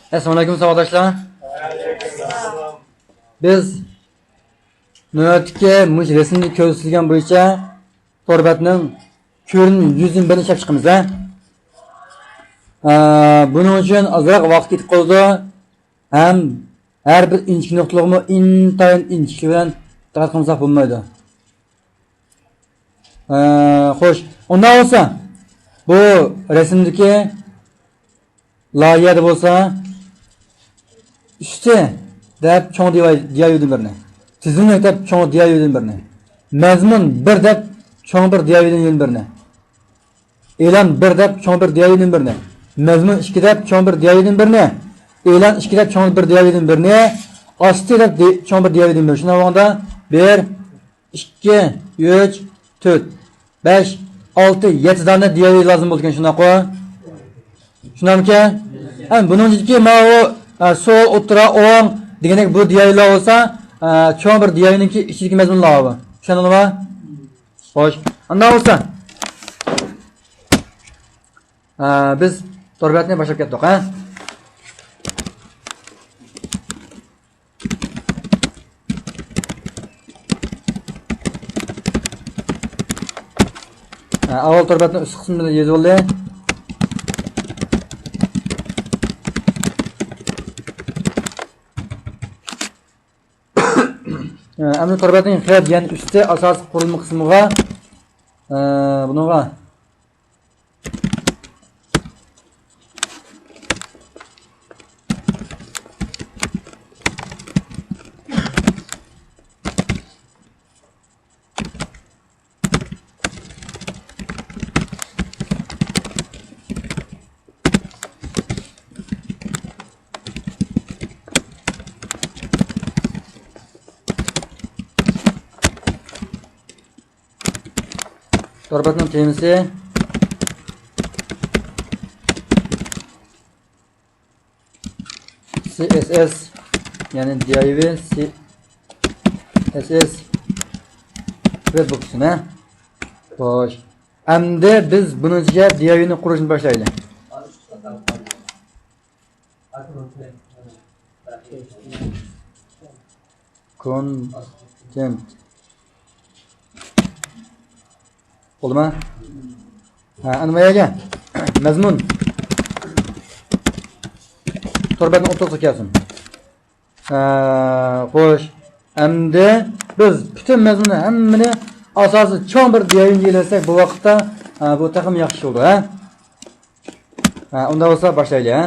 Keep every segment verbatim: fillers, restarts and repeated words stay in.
ئەسسالامۇئەلەيكۇم، ساۋاقداشلار. بىز نۆۋەتتىكى مۇشۇ رەسىمدە كۆرسىتىلگەن بويىچە تور بەتنىڭ كۆرۈنۈش يۈزىدىن بىرنى ئىشلەپ چىقىمىز، ھە؟ ئە، بۇنىڭ ئۈچۈن ئازراق ۋاقىت كېتىپ قالىدۇ. ھەم ھەر بىر ئىنچىكە نۇقتىلىقمۇ ئىنتايىن ئىنچىكىلىك بىلەن دىققەت قىلمىساق بولمايدۇ. ئە، خوش، ئۇنداق بولسا، بۇ رەسىمدىكى لايىھەدە بولسا، ئۈستى دەپ چوڭ دىياۋىدىن بىرنى، تىزىملىك دەپ چوڭ دىياۋىدىن بىرنى، مەزمۇن بىر دەپ چوڭ بىر دىياۋىدىن بىرنى، ئېلان بىر دەپ چوڭ بىر دىياۋىدىن بىرنى، مەزمۇن ئىككى دەپ چوڭ بىر دىياۋىدىن بىرنى، ئېلان ئىككى دەپ چوڭ بىر دىياۋىدىن بىرنى، ئاستى دەپ دى-، چوڭ بىر دىياۋىدىن بىرنى. شۇنداق بولغاندا، بىر، ئىككى، ئۈچ، تۆت، بەش، ئالتە، يەتتە دانە دىياۋى لازىم بولىدىكەن، شۇنداققۇ؟ شۇنداقمىكەن؟ ھەم بۇنىڭ ئىچىدىكى ماۋۇ، ئە، سول، ئوتتۇرا، ئوڭ دېگەندەك بۇ دىياۋىلار بولسا، ئە، چوڭ بىر دىياۋىنىڭكى ئىچىدىكى مەزمۇنلار بۇ. چۈشەندىڭلارمۇ؟ خوش. ئانداق بولسا، ئە، بىز تور بەتنى باشلاپ كەتتۇق، ھە؟ ھە، ئاۋۋال تور بەتنىڭ ئۈست قىسمىنى يېزىۋالدى. ھە، ئەمدى تور بەتنىڭ خەت يەنە ئۈستى ئاساسىي قۇرۇلما قىسمىغا، ھە، بۇنىڭغا تور بەتنىڭ تېمىسى سى ئېس ئېس، يەنى دىياۋى سى ئېس ئېس ۋېب بوكسىنى. خوش. ئەمدى بىز بۇنىڭ ئىچىگە دىياۋىنى قۇرۇشنى باشلايلى. كونتېنت. بولدىما؟ ھە، ئەنە بۇ يەرگە. مەزمۇن. تور بەتنىڭ ئوتتۇرىسىغا كەلسۇن. ھە، خوش. ئەمدى بىز پۈتۈن مەزمۇننى ھەممىنى ئاساسىي چوڭ بىر دىياۋىنى يېزىۋەتسەك، بۇ ۋاقىتتا، ھە، بۇ تېخىمۇ ياخشى بولىدۇ، ھە؟ ھە، ئۇنداق بولسا باشلايلى، ھە؟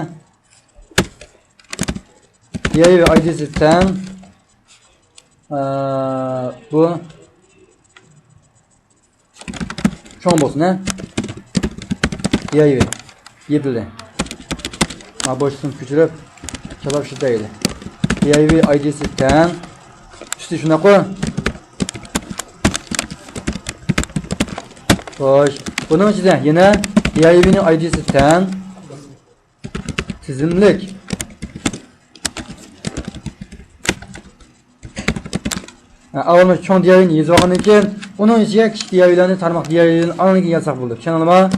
دىياۋى ئايدىسى تەڭ. ئە، بۇ چوڭ بولسۇن، ھە؟ دىياۋى يېپىلدى. ھە، بوشلۇقنى كۆچۈرۈپ، چالاپ شۇ دەيلى. دىياۋى ئايدىسى تەڭ. ئۈستى شۇنداققۇ؟ خوش. بۇنىڭ ئىچىدە يەنە دىياۋىنىڭ ئايدىسى تەڭ. تىزىملىك. ھە، ئاۋۋال چوڭ دىياۋىنى يېزىپ ئالغاندىن كېيىن، ئۇنىڭ ئىچىگە كىچىك دىياۋىلەرنى، تارماق دىياۋىلەرنى ئاندىن كېيىن يازساق بولىدۇ. چۈشەندىڭلارمۇ؟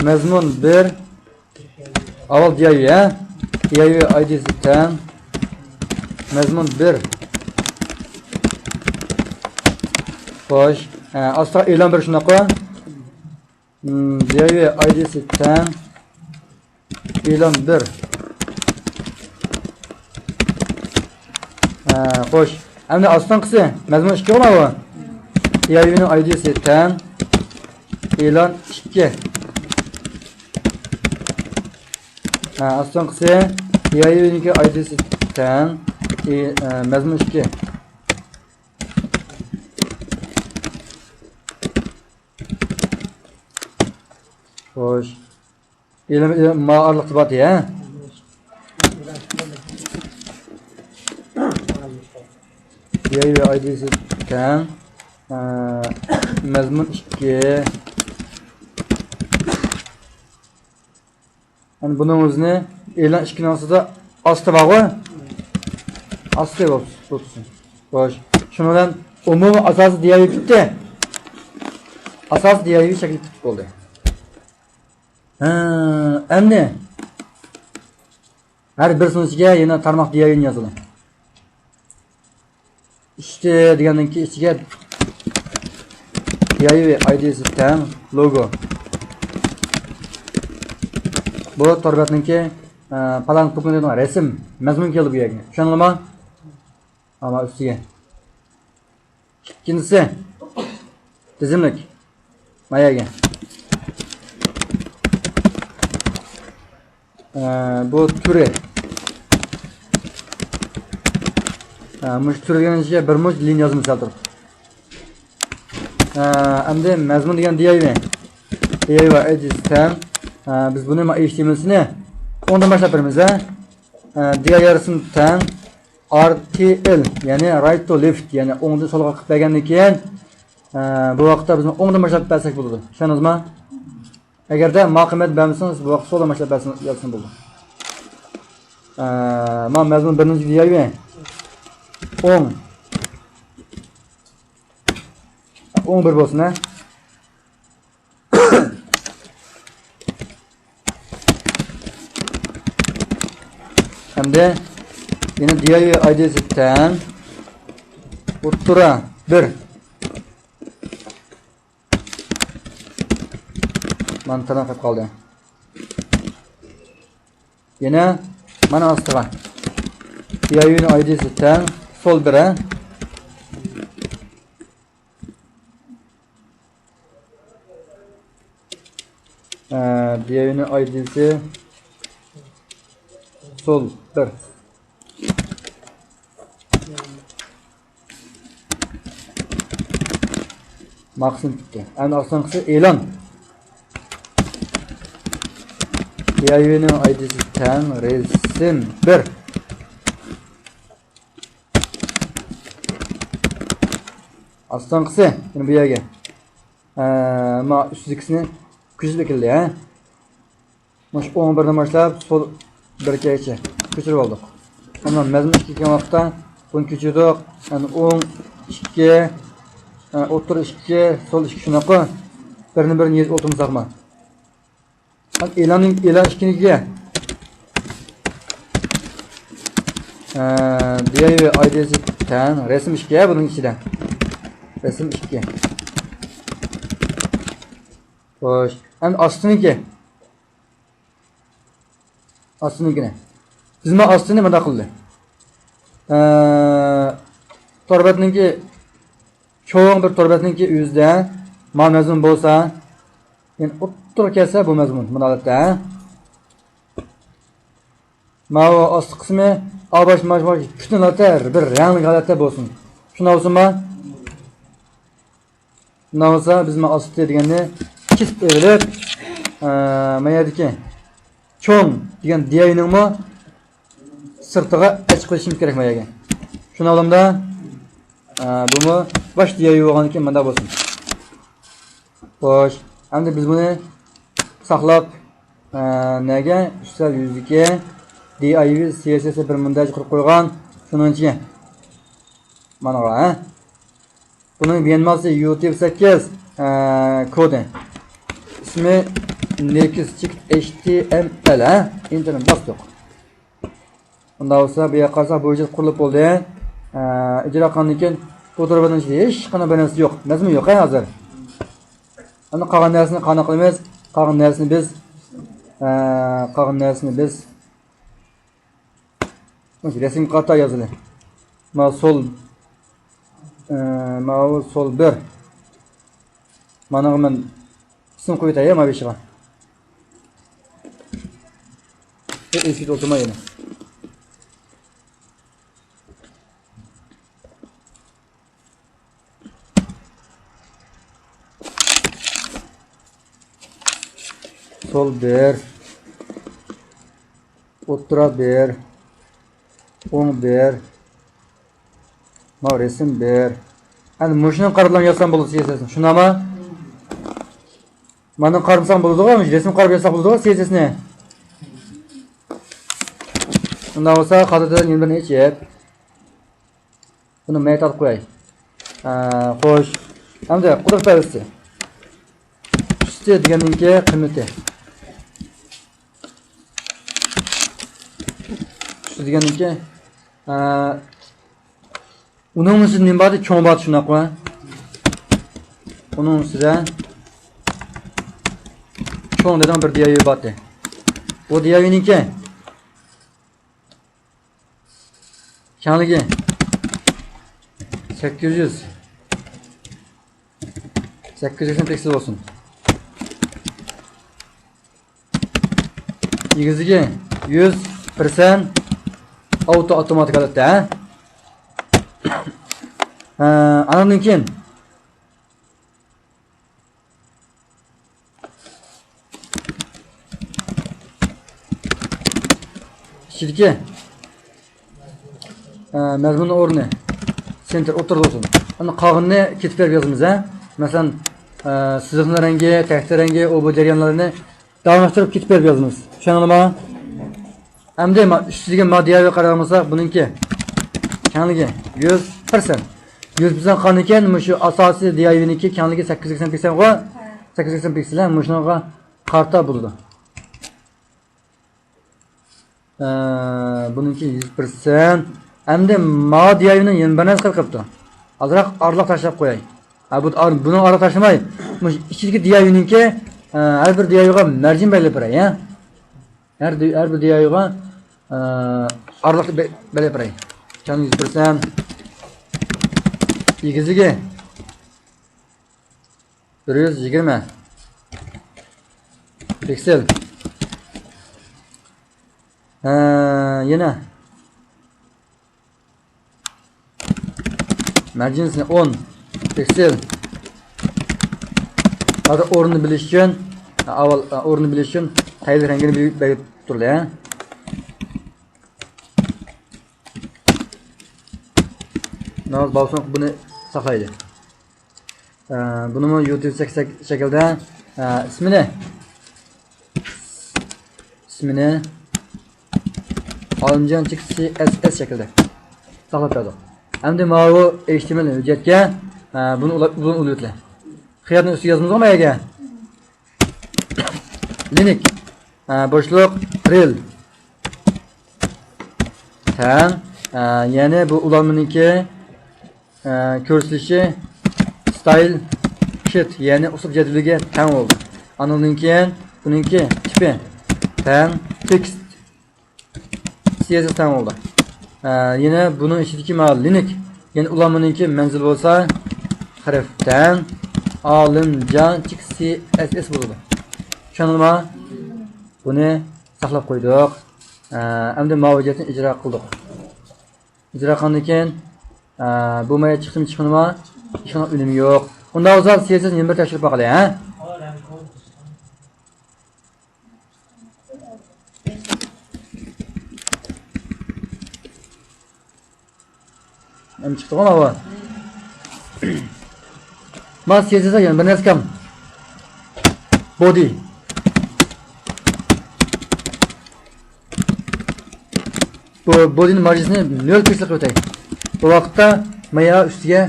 مەزمۇن بىر. ئاۋۋال دىياۋى، ھە؟ دىياۋى ئايدىسى تەڭ. مەزمۇن بىر. خوش. ھە، ئاستىغا ئېلان بىر شۇنداققۇ؟ مم، دىياۋى ئايدىسى تەڭ. ئېلان بىر. ھە، خوش. ئەمدى ئاستىنقىسى، مەزمۇن ئىككى بولما بۇ؟ دىياۋىنىڭ ئايدىسى تەڭ. ئېلان ئىككى. ھە، ئاستىنقىسى، دىياۋىنىڭكى ئايدىسى تەڭ. ئى-، ئە، مەزمۇن ئىككى. خوش. ئىلىم، ئىلىم، ما ئارىلىقتا بار، ھە؟ دىياۋى ئايدىسى تەڭ. ئە، مەزمۇن ئىككى. يەنى بۇنىڭ ئۆزىنى ئېلان ئىككىنىڭ ئاستىدا ئاستى بارغۇ؟ ئاستى بولسۇن. خوش. شۇنىڭ بىلەن ئومۇمىي ئاساسىي دىياۋى پۈتتى. ئاساسىي دىياۋى شەكلى پۈتۈپ بولدى. ھە، ئەمدى ھەر بىرسىنىڭ ئىچىگە يەنە تارماق دىئايۋىنى يازىدۇ. ئۈستى دېگەندىن كېيىن ئىچىگە دىئايۋى ئايدىسى تەڭ لوگو. بۇ تور بەتنىڭكى، ئە، پالان توكۇن دەيدىغان رەسىم، مەزمۇن كەلدى بۇ يەرگە. چۈشەندىڭلارمۇ؟ ئاما ئۈستىگە. ئىككىنچىسى، تىزىملىك. ما يەرگە. ئە، بۇ تۈرى. ئە، مۇشۇ تۈر دېگەن ئىچىگە بىر مۇنچە لىنىيە يازىمىز سەل تۇرۇپ. ئە، ئەمدى مەزمۇن دېگەن دىئايۋى. دىئايۋى ئايدىسى تەڭ. ئە، بىز بۇنى ما ئېچ تى ئېم ئېل سىنى ئوڭدىن باشلاپ بېرىمىز، ھە. ئە، دىئايۋى تەڭ ئار تى ئېل، يەنى رايت تو لېفت، يەنى ئوڭدىن سولغا قىلىپ بەرگەندىن كېيىن، ئە، بۇ ۋاقىتتا بىزنىڭ ئوڭدىن باشلاپ بەرسەك بولىدۇ. چۈشەندىڭىزمۇ؟ ئەگەردە ما قىممەت بەرمىسىڭىز، بۇ ۋاقىت سولدىن باشلاپ بەرسىڭىز، يازسىڭىز بولىدۇ. ئە، ما مەزمۇن بىرىنچى دىئايۋى. ئوڭ. ئوڭ بىر بولسۇن، ھە. ئەمدى يەنە دىئايۋى ئايدىسى تەڭ ئوتتۇرا بىر. مانا تەڭ قېلىپ قالدى. يەنە مانا ئاستىغا دىئايۋىنىڭ ئايدىسى تەڭ سول بىر، ھە. ئە، دىئايۋىنىڭ ئايدىسى سول بىر. ماقسىم پۈتتى. ئەمدى ئاستىنقىسى ئېلان. دىئايۋىنىڭ ئايدىسى تەڭ رەسىم بىر. ئاستىنقىسى، يەنە بۇ يەرگە. ئە، ما ئۈستىدىكىسىنى كۆچۈرۈپ ئەكەلدى، ھە؟ مۇشۇ ئوڭ بىردىن باشلاپ سول بىرگىچە كۆچۈرۈپ ئالدۇق. ئەمما مەزمۇن ئىككى كەلگەن ۋاقىتتا بۇنى كۆچۈردۇق. يەنى ئوڭ ئىككى، ئە، ئوتتۇرا ئىككى، سول ئىككى شۇنداققۇ؟ بىرنى بىرنى يېزىپ ئولتۇرمىساقمۇ؟ ئېلاننىڭ، ئېلان ئىككىنىڭكىگە، ئە، دىئايۋى ئايدىسى تەڭ رەسىم ئىككى، ھە، بۇنىڭ ئىچىدە. رەسىم ئىككى. خوش. ئەمدى ئاستىنىڭكى. ئاستىنىڭكىنى. بىز ما ئاستىنى مۇنداق قىلدى. ئە، تور بەتنىڭكى چوڭ بىر تور بەتنىڭكى ئۆزىدە ما مەزمۇن بولسا، يەنى ئوتتۇرىغا كەلسە بۇ مەزمۇن، مۇنداق ھالەتتە. ماۋۇ ئاستى قىسمى ئا باش، ماش، ماش، پۈتۈن ھالەتتە بىر رەڭلىك ھالەتتە بولسۇن. شۇنداق بولسۇنما؟ شۇنداق بولسا بىز ما ئاستى دېگەننى كېسىپ ئېلىپ، ئە، ما يەردىكى چوڭ دېگەن دىئايۋىنىڭمۇ سىرتىغا ئەچ قىلىشىمىز كېرەك ما يەرگە. شۇنداق بولغاندا، ئە، بۇمۇ باش دىئايۋى بولغاندىكىن مۇنداق بولسۇن. خوش، ئەمدى بىز بۇنى ساقلاپ، ئە، نەگە؟ ئۈستەل يۈزىدىكى دىئايۋى سىئېسئېسنى بىر مۇنداق قۇرۇپ قويغان، شۇنىڭ ئىچىگە. مانىغا، ھە؟ بۇنىڭ بىيەنماسى يۇ تىف سەككىز، ئە، كودى. ئىسمى نېكىس چېكىت ئېچ تى ئېم ئېل، ھە؟ ئېنتېرنى باستۇق. ئۇنداق بولسا، بۇ يەرگە قارىساق، بۇ ھۆججەت قۇرۇلۇپ بولدى. ئە، ئىجرا قىلغاندىن كېيىن بۇ تور بەتنىڭ ئىچىدە ھېچقانداق بىر نەرسە يوق. مەزمۇن يوق، ھە، ھازىر. ئەمدى قالغان نەرسىنى قانداق قىلىمىز؟ قالغان نەرسىنى بىز، ئە، قالغان نەرسىنى بىز، مۇشۇ رەسىمگە قارىتا يازىلى. ماۋۇ سول، ئە، ماۋۇ سول بىر. مانىڭغا مەن ئىسىم قويۇۋېتەي، ماۋۇ بېشىغا. ئېسىگە ئولتۇرماي يەنە. سول بىر، ئوتتۇرا بىر، ئوڭ بىر، ماۋۇ رەسىم بىر. ئەمدى مۇشۇنىڭ قارىتىلغان يازسام بولىدۇ سىئېسئېسنى. شۇنداقمۇ؟ مانا قارىمىساڭ بولىدىغۇ، رەسىم قاراپ يازساق بولىدىغۇ سىئېسئېسنى. ئۇنداق بولسا، خاتىرىدىن يەنە بىرنى ئېچىپ، بۇنى مەينەت ئاتىپ قوياي. ئە، خوش. ئەمدى قۇدرەت پەردىسى. ئۈستى دېگەننىڭكى قىممىتى. دېگەندىن كېيىن، ئە، ئۇنىڭ ئۈستىدە نېمە بار؟ چوڭ بار، شۇنداقمۇ؟ ئۇنىڭ ئۈستىدە چوڭ دېگەن بىر دىياۋى بار. بۇ دىياۋىنىڭكى كەڭلىكى سەككىز يۈز، سەككىز يۈز سەكسەن پىكسېل بولسۇن. ئېگىزلىكى يۈز پىرسەنت ئاۋتو ئاپتوماتىك ھالەتتە. ھە، ئاندىن كېيىن ئىچىدىكى، ئە، مەزمۇن ئورنى سېنتىر ئوتتۇرىدا بولسۇن. ئاندىن قالغىنىنى كېتىپ بېرىپ يازىمىز، ھە. مەسىلەن، ئە، سىزىقنىڭ رەڭگى، تەكتىنىڭ رەڭگى، ئۇ بۇ جەريانلارنى داۋاملاشتۇرۇپ كېتىپ بېرىپ يازىمىز. چۈشەندىڭلارمۇ؟ ئەمدى ما-، ئۈستىدىكى ما دىياۋىگە قاراپ بولساق، بۇنىڭكى كەڭلىكى يۈز پىرسەنت. يۈز پىرسەنت قالغاندىكىن، مۇشۇ ئاساسىي دىياۋىنىڭكى كەڭلىكى سەككىز يۈز سەكسەن پىكسېلغۇ؟ سەككىز يۈز سەكسەن پىكسېل. مۇشۇنىڭغا قارىتا بولىدۇ. ئە، بۇنىڭكى يۈز پىرسەنت. ئەمدى ما دىياۋىنىڭ يەنە بىر نەرسە قىلىپ قېلىپتۇ. ئازراق ئارىلىق تاشلاپ قوياي. ھە، بۇ ئار-، بۇنىڭ ئارىلىق تاشلىماي، مۇشۇ ئىچىدىكى دىياۋىنىڭكى، ئە، ھەر بىر دىياۋىغا مەرجىن بەلگىلەپ بېرەي، ھە. ھەر دى-، ھەر بىر دىياۋىغا، ئە، ئارىلىق بە-، بەلگىلەپ بېرەي. كەڭ يۈز پىرسەنت. ئېگىزلىكى بىر يۈز يىگىرمە پىكسېل. ھە، يەنە مەرجىنىسىنى ئون پىكسېل. ھازىر ئورنىنى بىلىش ئۈچۈن، ئاۋۋال ئورنىنى بىلىش ئۈچۈن تەييارلىق رەڭگىنى بىل-، بەلگىلەپ تۇرىلى، ھە. ناۋاز بابۇسۇن بۇنى ساقلايلى. ئە، بۇنىمۇ يۇتۇب شەك-، شەك-، شەكىلدە، ئە، ئىسمىنى، ئىسمىنى ئالىمجان چىك سى ئېس ئېس شەكىلدە ساقلاپ بەردۇق. ئەمدى ماۋۇ ئېچ تى ئېم ئېل ھۆججەتكە، ئە، بۇنى ئۇلا-، بۇنى ئۇلىۋېتىلى. خىياتنى ئۈستىگە يازىمىزغۇ ما يەرگە؟ لىنك، ئە، بوشلۇق، رىل. تەڭ، ئە، يەنى بۇ ئۇلانمىنىڭكى، ئە، كۆرسىتىلىشى ستايل شىت، يەنى ئۇسلۇب جەدۋىلىگە تەڭ بولدى. ئاندىن كېيىن بۇنىڭكى تىپى تەڭ، تېكىست سى ئېس ئېس تەڭ بولدى. ئە، يەنە بۇنىڭ ئىچىدىكى مانا لىنك، يەنى ئۇلانمىنىڭكى مەنزىل بولسا خەرپ تەڭ، ئالىمجان چىك سى ئېس ئېس بولىدۇ. چۈشەندىڭلارمۇ؟ بۇنى ساقلاپ قويدۇق. ئە، ئەمدى ماۋۇ ھۆججەتنى ئىجرا قىلدۇق. ئىجرا قىلغاندىن كېيىن، ئە، بۇ مايا چىقتىمۇ چىقمىدىمۇ؟ ھېچقانداق ئۈنۈمى يوق. ئۇنداق بولسا سى ئېس ئېس يەنە بىر تەكشۈرۈپ باقايلى، ھە؟ ئەمدى چىقتىغۇ ماۋۇ. ما سى ئېس ئېس يەنە بىر نەرسە كەم. بودى. بۇ بودىنىڭ مارجىنىسىنى نۆل پىكسېل قىلىۋېتەي. بۇ ۋاقىتتا مايا ئۈستىگە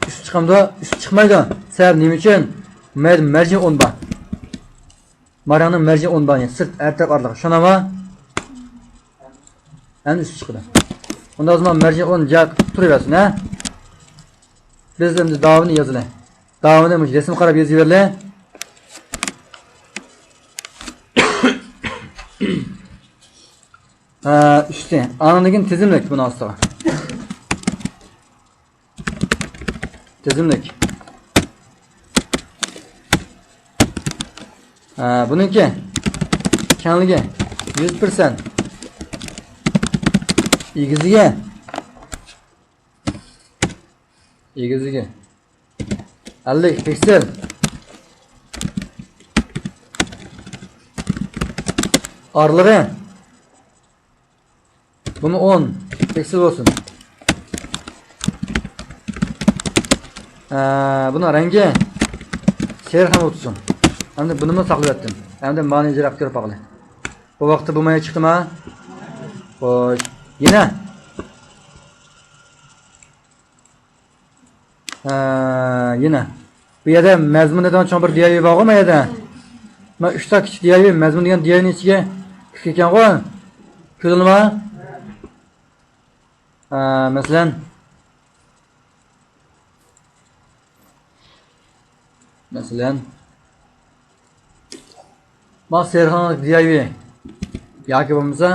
ئۈست چىقامدۇ؟ ئۈست چىقمايدۇ. سەۋەب نېمە ئۈچۈن؟ مايا مەرجىن ئون بار. ماراڭنىڭ مەرجىن ئون بار، يەنى سىرت ھەر تەرەپ ئارىلىق. شۇنداقمۇ؟ ئەمدى ئۈست چىقىدۇ. ئۇنداق زامان مەرجىن ئون جاق تۇرۇۋەرسۇن، ھە؟ بىز ئەمدى داۋامىنى يازىلى. داۋامىنى مۇشۇ رەسىمگە قاراپ يېزىۋېرىلى. ھە، ئۈستى. ئاندىن كېيىن تىزىملىك بۇنىڭ ئاستىغا. تىزىملىك. ھە، بۇنىڭكى كەڭلىكى يۈز پىرسەنت. ئېگىزلىكى. ئېگىزلىكى ئەللىك پىكسېل. ئارىلىقى بۇمۇ ئون پىكسېل بولسۇن. ئە، بۇنىڭ رەڭگى سېرىق رەڭ بولۇپ تۇرسۇن. ئەمدى بۇنىمۇ ساقلىۋەتتىم. ئەمدى مانى ئىجرا قىلىپ كۆرۈپ باقىلى. بۇ ۋاقىتتا بۇ مايا چىقتىما؟ خوش. يەنە. ھە، يەنە. بۇ يەردە مەزمۇن دەيدىغان چوڭ بىر دىياۋى بارغۇ، ما يەردە. ما ئۈچ تا كىچىك دىياۋى، مەزمۇن دېگەن دىياۋىنىڭ ئىچىگە كىرىپ كەتكەنغۇ. كۆردۈڭلارمۇ؟ ئە، مەسىلەن، مەسىلەن، ما سېرىق دىيايۋى ياكى بولمىسا،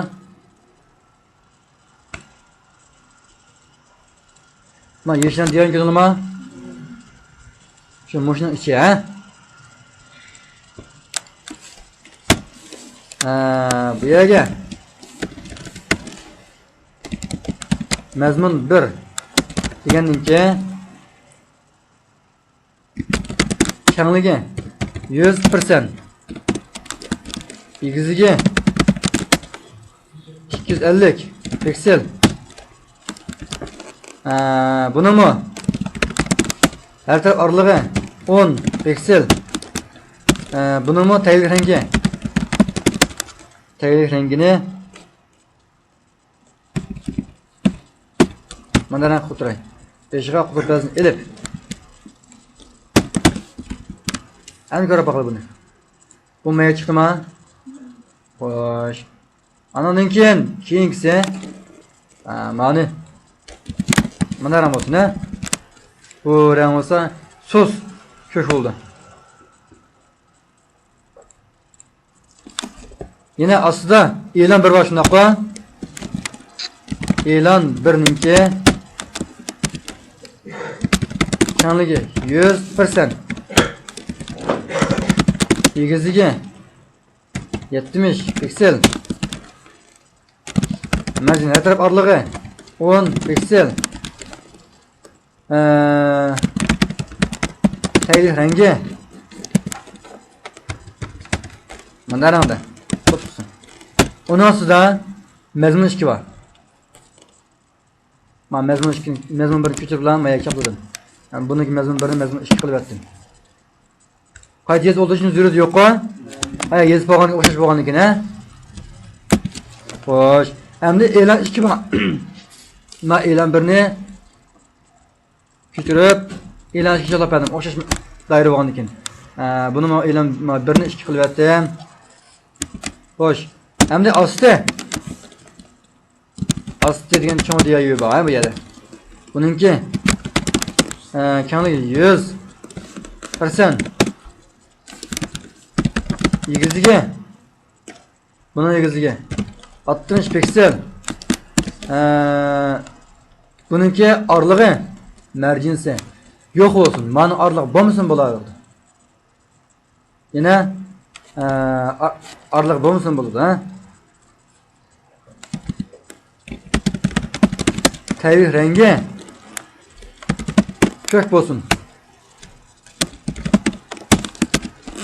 ما يېشىل دىيايۋى كۆرۈنما؟ شۇ مۇشۇنىڭ ئىچى، ھە؟ ئە، بۇ يەرگە مەزمۇن بىر دېگەندىن كېيىن، كەڭلىكى يۈز پىرسەنت، ئېگىزلىكى ئىككى يۈز ئەللىك پىكسېل. ئە، بۇنىمۇ ھەر تەرەپ ئارىلىقى ئون پىكسېل. ئە، بۇنىمۇ تەگلىك رەڭگى، تەگلىك رەڭگىنى مانا رەڭ قىلىپ تۇراي. بېشىغا قۇدۇر بەزنى ئېلىپ، ئەنە كۆرۈپ باقايلى بۇنى. بۇ مەيگە چىقتىما؟ خوش. ئانىڭدىن كېيىن، كېيىنكىسى، ئا، مانى. مانا رەڭ بولسۇن، ھە؟ بۇ رەڭ بولسا سۇس كۆك بولىدۇ. يەنە ئاستىدا ئېلان بىر بار، شۇنداققۇ؟ ئېلان بىرنىڭكى كەڭلىكى يۈز پىرسەنت، ئېگىزلىكى يەتمىش پىكسېل، مەزمۇن ھەر تەرەپ ئارىلىقى ئون پىكسېل. ئە، تەگلىك رەڭگى مانا رەڭدە. ئۇنىڭ ئاستىدا مەزمۇن ئىككى بار. ما مەزمۇن ئىككى، مەزمۇن بىرنى كۆچۈرۈپ بىلەن مايا چاپلىدىم. بۇنىڭكى مەزمۇن بىرنى مەزمۇن ئىككى قىلىۋەتتىم. قايتا يېزىپ ئولتۇرۇشنىڭ زۆرۈرىيىتى يوققۇ؟ ھە، يېزىپ بولغاندىكىن ئوخشاش بولغاندىكىن، ھە؟ خوش. ئەمدى ئېلان ئىككى بار. ما ئېلان بىرنى كۆچۈرۈپ، ئېلان ئىككى جالاپ بەردىم، ئوخشاش دائىرە بولغاندىكىن. ھە، بۇنىمۇ ئېلان بىرنى ئىككى قىلىۋەتتىم. خوش. ئەمدى ئاستى. ئاستى دېگەن چوڭ دىيايۋى بار، ھە، بۇ يەردە. بۇنىڭكى، ئە، كەڭلىكى يۈز پىرسەنت. ئېگىزلىكى، بۇنىڭ ئېگىزلىكى ئاتمىش پىكسېل. ئە، بۇنىڭكى ئارىلىقى، مەرجىنسى يوق بولسۇن. مانا ئارىلىق بولمىسىمۇ بولاۋېرىدۇ. يەنە، ئە، ئا-، ئارىلىق بولمىسىمۇ بولىدۇ، ھە؟ تەبىئىي رەڭگى كۆك بولسۇن.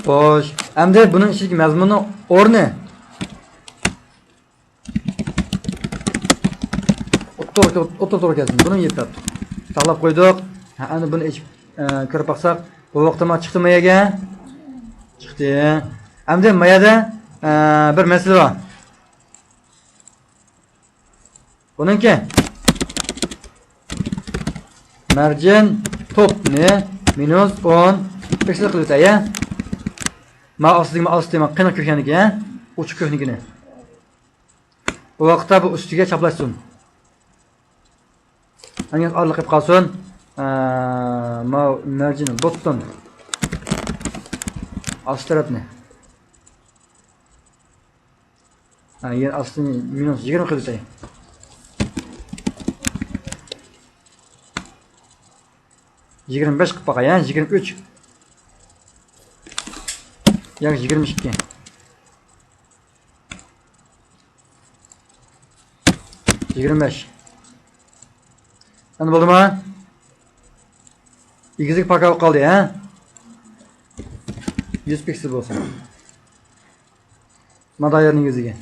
خوش. ئەمدى بۇنىڭ ئىچىدىكى مەزمۇننىڭ ئورنى. ئوتتۇرا، ئوتتۇرا، ئوتتۇرا، ئوتتۇرا كەلسۇن. بۇنى يېپىپ تاقلاپ قويدۇق. ھە، ئەمدى بۇنى ئېچىپ، ئە، كۆرۈپ باقساق، بۇ ۋاقىتتا ما چىقتى ما يەرگە؟ چىقتى. ئەمدى ما يەردە، ئە، بىر مەسىلە بار. بۇنىڭكى مەرجىن توپنى مىنۇس ئون پىكسېل قىلىپ ئۆتەي، يە؟ ما ئاستىدىكى، ما ئاستى، ما قېنىق كۆكنىكى، يە؟ ئوچۇق كۆكنىكىنى. بۇ ۋاقىتتا بۇ ئۈستىگە چاپلاشسۇن. ئەڭگەن ئارىلىق قىلىپ قالسۇن. ئە، ماۋۇ مەرجىن بوتتون ئاستى تەرەپنى. ھە، يەنە ئاستىنى مىنۇس يىگىرمە قىلىپ ئۆتەي. يىگىرمە بەش قىلىپ باقاي، ھە، يىگىرمە ئۈچ ياكى يىگىرمە ئىككى. يىگىرمە بەش. ئەمدى بولدىما؟ ئېگىزلىك پاكا بولۇپ قالدى، ھە؟ يۈز پىكسېل بولسۇن. ما دائىرىنىڭ ئېگىزلىكى.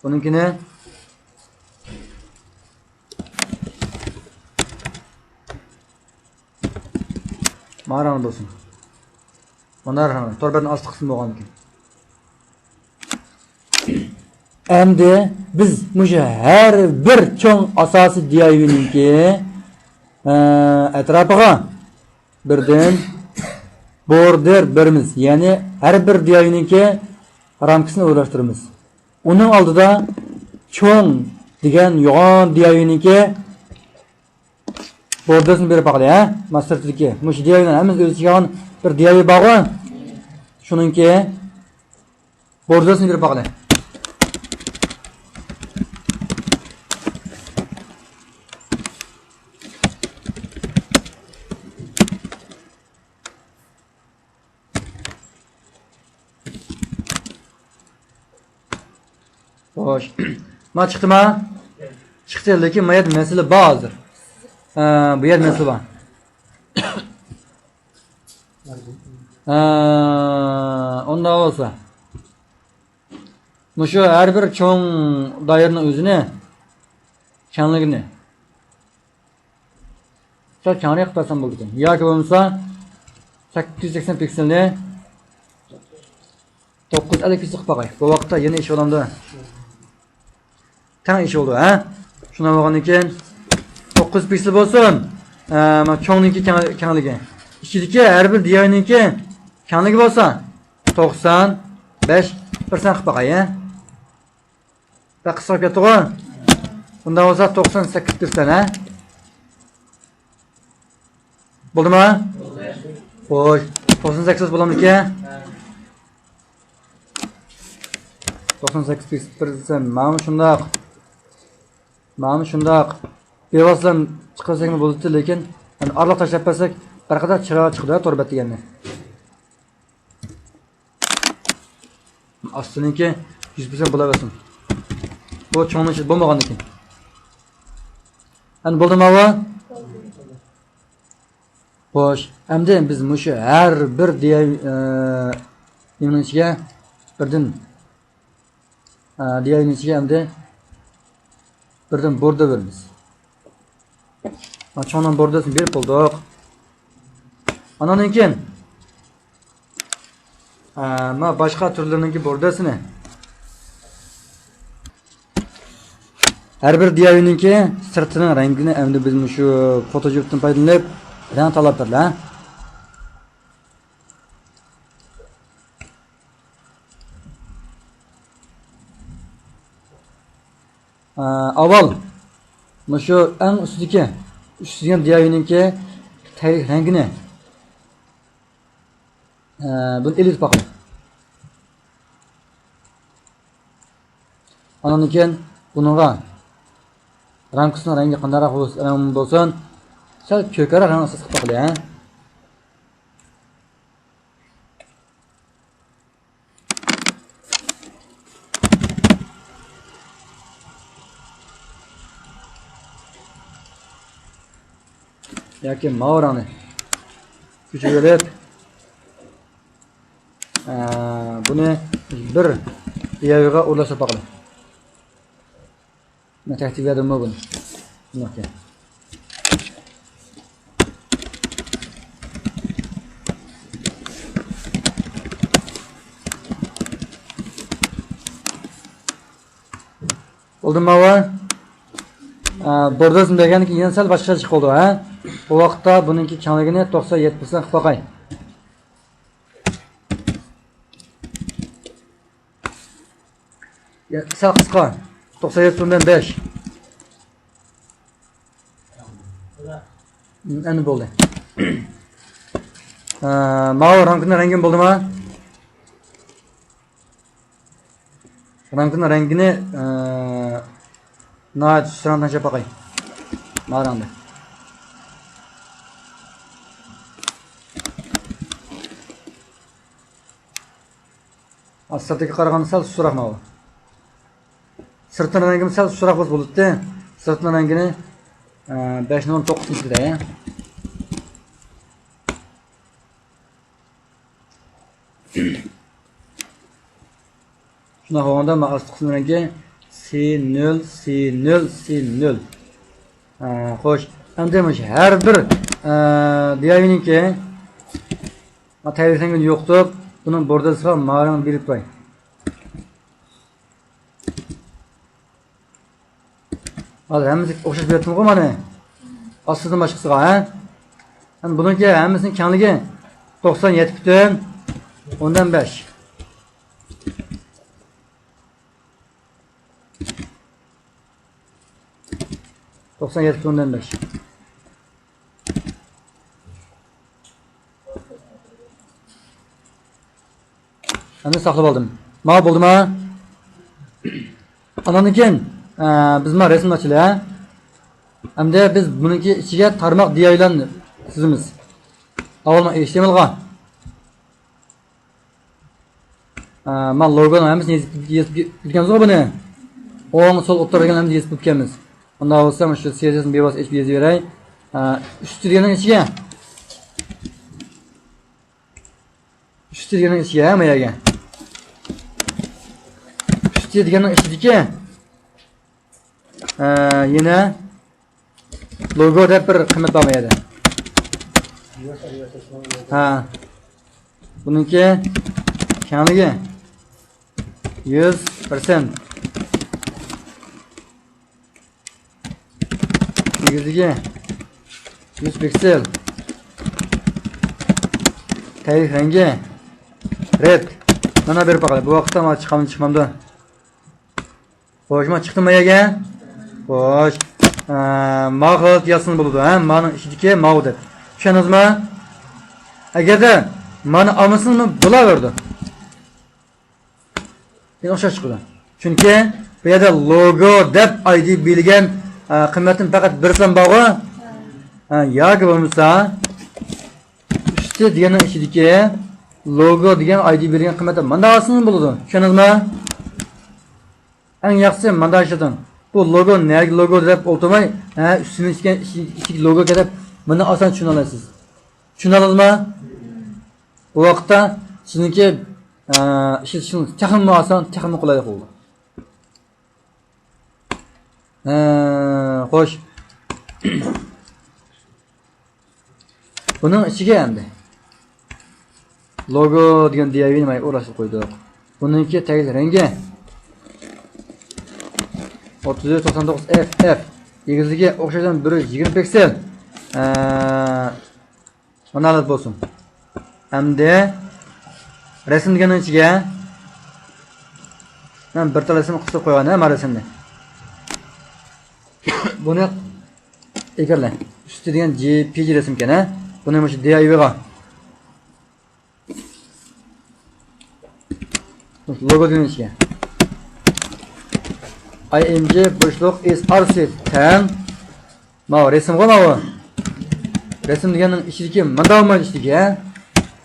بۇنىڭكىنى مانا رەڭ بولسۇن. مانا رەڭ، تور بەتنىڭ ئاستى قىسمى بولغاندىكىن. ئەمدى بىز مۇشۇ ھەر بىر چوڭ ئاساسىي دىيايۋىنىڭكى، ئە، ئەتراپىغا بىردىن بوردېر بېرىمىز. يەنى ھەر بىر دىيايۋىنىڭكى رامكىسىنى ئورۇنلاشتۇرىمىز. ئۇنىڭ ئالدىدا چوڭ دېگەن يوغان دىياۋىنىڭكى بوردىسىنى بېرىپ باقىلى، ھە؟ مانا سىرتىدىكى مۇشۇ دىياۋىنىڭ ھەممىسى ئۆز ئىچىگە ئالغان بىر دىياۋى بارغۇ. شۇنىڭكى بوردىسىنى بېرىپ باقىلى. خوش. ما چىقتىما؟ چىقتى، لېكىن ما يەردە مەسىلە بار ھازىر. ھە، بۇ يەردە مەسىلە بار. ھە، ئۇنداق بولسا. مۇشۇ ھەر بىر چوڭ دائىرىنىڭ ئۆزىنى، كەڭلىكىنى سەل كەڭرەك قىلىپ بەرسەم بولىدىكەن. ياكى بولمىسا سەككىز يۈز سەكسەن پىكسېلنى توققۇز يۈز ئەللىك پىكسېل قىلىپ باقاي. بۇ ۋاقىتتا يەنە ئېشىۋالامدۇ؟ تەڭ ئېشىۋالىدۇ، ھە؟ شۇنداق بولغاندىن كېيىن توققۇز يۈز پىكسېل بولسۇن. ئە، مانا چوڭنىڭكى كەڭ-، كەڭلىكى. ئىچىدىكى ھەر بىر دىياۋىنىڭكى كەڭلىكى بولسا توقسان بەش پىرسەنت قىلىپ باقاي، ھە؟ بەك قىسقا كەتتىغۇ؟ بۇنداق بولسا توقسان سەككىز پىرسەنت، ھە؟ بولدىما؟ خوش. توقسان سەككىز بولامدىكەن؟ توقسان سەككىز پىرسەنت. مانا شۇنداق. مانا شۇنداق. بىۋاسىتە چىقىرساكمۇ بولىدۇ، لېكىن يەنى ئارىلىق تاشلاپ بەرسەك بىر قەدەر چىرايلىق چىقىدۇ، تور بەت دېگەننى. ئاستىنىڭكى يۈز پىرسەنت بولاۋەرسۇن. بۇ چوڭنىڭ ئىچىدە بولمىغاندىكىن. ئەمدى بولدىما بۇ؟ خوش. ئەمدى بىز مۇشۇ ھەر بىر دىياي، ئە، نېمىنىڭ ئىچىگە بىردىن، ئە، دىياينىڭ ئىچىگە ئەمدى بىردىن بوردە بېرىمىز. ھە، چوڭنىڭ بوردىسىنى بېرىپ بولدۇق. ئانان كېيىن، ھە، ما باشقا تۈرلىرىنىڭكى بوردىسىنى. ھەر بىر دىياۋىنىڭكى سىرتىنىڭ رەڭگىنى ئەمدى بىز مۇشۇ فوتوجېپتىن پايدىلىنىپ رەڭ تاللاپ بېرىلە. ئە، ئاۋۋال مۇشۇ ئەڭ ئۈستىدىكى ئۈچ يۈز دېگەن دىياۋىنىڭكى تەگلىك رەڭگىنى، ئە، بۇنى ئېلىۋېتىپ باقايلى. ئاندىن كېيىن بۇنىڭغا رامكىسىنىڭ رەڭگى قانداقراق بولس-، رەڭ بولسۇن، سەل كۆكرەك رەڭ ئاساس قىلىپ باقايلى، ھە. ياكى ماۋۇ رەڭنى كۆچۈرۈۋېلىپ، ئە، بۇنى بىر دىياۋىغا ئورۇنلاشتۇرۇپ باقىلى. مەن تەكتىك بەردىممۇ بۇنى؟ شۇنداق. بولدىمۇ ماۋۇ؟ ئە، بوردىسىنى بەرگەندىن كېيىن يەنە سەل باشقىچە چىقىۋالىدۇ، ھە؟ بۇ ۋاقىتتا بۇنىڭكى كەڭلىكىنى توقسان يەتتە پىرسەنت قىلىپ باقاي. يا، سەل قىسقا. توقسان يەتتە ئوندىن بەش. ئەمدى بولدى. ئە، ماۋۇ رامكىنىڭ رەڭگىمۇ بولدىما؟ رامكىنىڭ رەڭگىنى، ئە، ناھايىتى سۈرەڭدە تەڭشەپ باقاي. ماۋۇ رەڭدە. سىرتىغا قارىغاندا سەل سۇسراق ماۋۇ. سىرتىنىڭ رەڭگىمۇ سەل سۇسراق بولسا بولاتتى. سىرتىنىڭ رەڭگىنى، ئە، بەش نومۇر توققۇزىنچىدە. شۇنداق بولغاندا مانا ئاستى قىسمىنىڭكى سى نۆل، سى نۆل، سى نۆل. ئە، خوش. ئەمدى مۇشۇ ھەر بىر، ئە، دىياۋىنىڭكى ما تەۋرىسەڭگە يوقىتىپ، بۇنىڭ بوردىسىغا ماۋۇ رەڭنى بېرىپ تۇراي. ھازىر ھەممىسى ئوخشاش بېرىپتىمغۇ مانا. ئاستىدىن باشقىسىغا، ھە؟ ئەمدى بۇنىڭكى ھەممىسىنىڭ كەڭلىكى توقسان يەتتە پۈتۈن ئوندىن بەش. توقسان يەتتە پۈتۈن ئوندىن بەش. ئەمدى ساقلاپ ئالدىم. ماۋۇ بولدىما؟ ئاندىن كېيىن، ئە، بىز مانا رەسىمنى ئاچىلى، ھە؟ ئەمدى بىز بۇنىڭكى ئىچىگە تارماق دىئايلارنى سىزىمىز. ئاۋۋال مانا ئېچ تى ئېم ئېلغا. ئە، مانا لوگونىڭ ھەممىسىنى يېزىپ، يېزىپ كەتكەنمىزغۇ بۇنى. ئوڭ، سول، ئوتتۇرا دېگەن ھەممىسىنى يېزىپ كەتكەنمىز. ئۇنداق بولسا، مۇشۇ سى ئېس ئېسنى بىۋاسىتە ئېچىپ يېزىۋېرەي. ئە، ئۈستى دېگەننىڭ ئىچىگە. ئۈستى دېگەننىڭ ئىچىگە، ھە، ما يەرگە. ئۈستى دېگەننىڭ ئىچىدىكى، ئە، يەنە لوگو دەپ بىر قىممەت بار ما يەردە. ھە. بۇنىڭكى كەڭلىكى يۈز پىرسەنت. ئېگىزلىكى يۈز پىكسېل. تەگلىك رەڭگى رەت. مانا بېرىپ باقايلى. بۇ ۋاقىتتا مانا چىقامدۇ، چىقمامدۇ؟ خوش، ما چىقتىمۇ يەرگە؟ خوش. ئە، ما خىل يازسىڭىز بولىدۇ، ھە؟ مانىڭ ئىچىدىكى ماۋۇ دەپ. چۈشەندىڭىزمۇ؟ ئەگەردە مانا ئالمىسىڭىزمۇ بولاۋېرىدۇ. يەنە ئوخشاش چىقىدۇ. چۈنكى بۇ يەردە لوگو دەپ ئاي دى بېرىلگەن، ئە، قىممەتتىن پەقەت بىرسىلا بارغۇ. ئە، ياكى بولمىسا ئۈستى دېگەننىڭ ئىچىدىكى لوگو دېگەن ئاي دى بېرىلگەن قىممەتتە مانداق ئالسىڭىز بولىدۇ. چۈشەندىڭىزمۇ؟ ئەڭ ياخشىسى مانداق ئىشلىتىڭ. بۇ لوگو نەگە لوگو دەپ ئولتۇرماي، ھە، ئۈستىنى ئىچكەن ئىچىدىكى لوگو دەپ مانداق ئاسان چۈشىنەلەيسىز. چۈشىنەلەيسىزمۇ؟ بۇ ۋاقىتتا سىزنىڭكى، ئە، ئىشلىتىشىڭىز تېخىمۇ ئاسان، تېخىمۇ قولايلىق بولىدۇ. ھە، خوش. بۇنىڭ ئىچىگە ئەمدى لوگو دېگەن دىئايۋىنى مانا ئورۇنلاشتۇرۇپ قويدۇق. بۇنىڭكى تەگلىك رەڭگى ئوتتۇز ئۈچ توقسان توققۇز ئېف ئېف. ئېگىزلىكى ئوخشاشلا بىر يۈز يىگىرمە پىكسېل. ھە، مانا ھالەت بولسۇن. ئەمدى رەسىم دېگەننىڭ ئىچىگە مەن بىر تال رەسىم قىستۇرۇپ قويغان، ھە، مانا رەسىمنى. بۇنى ئېكرانلە. ئۈستى دېگەن جي پى جى رەسىمكەن، ھە. بۇنى مۇشۇ دىئايۋىغا. لوگو دېگەن ئىچىگە. ئاي ئېم جى بوشلۇق ئېس ئار سى تەڭ. ماۋۇ رەسىمغۇ ماۋۇ. رەسىم دېگەننىڭ ئىچىدىكى مانداق بولمايدۇ ئىچىدىكى، ھە.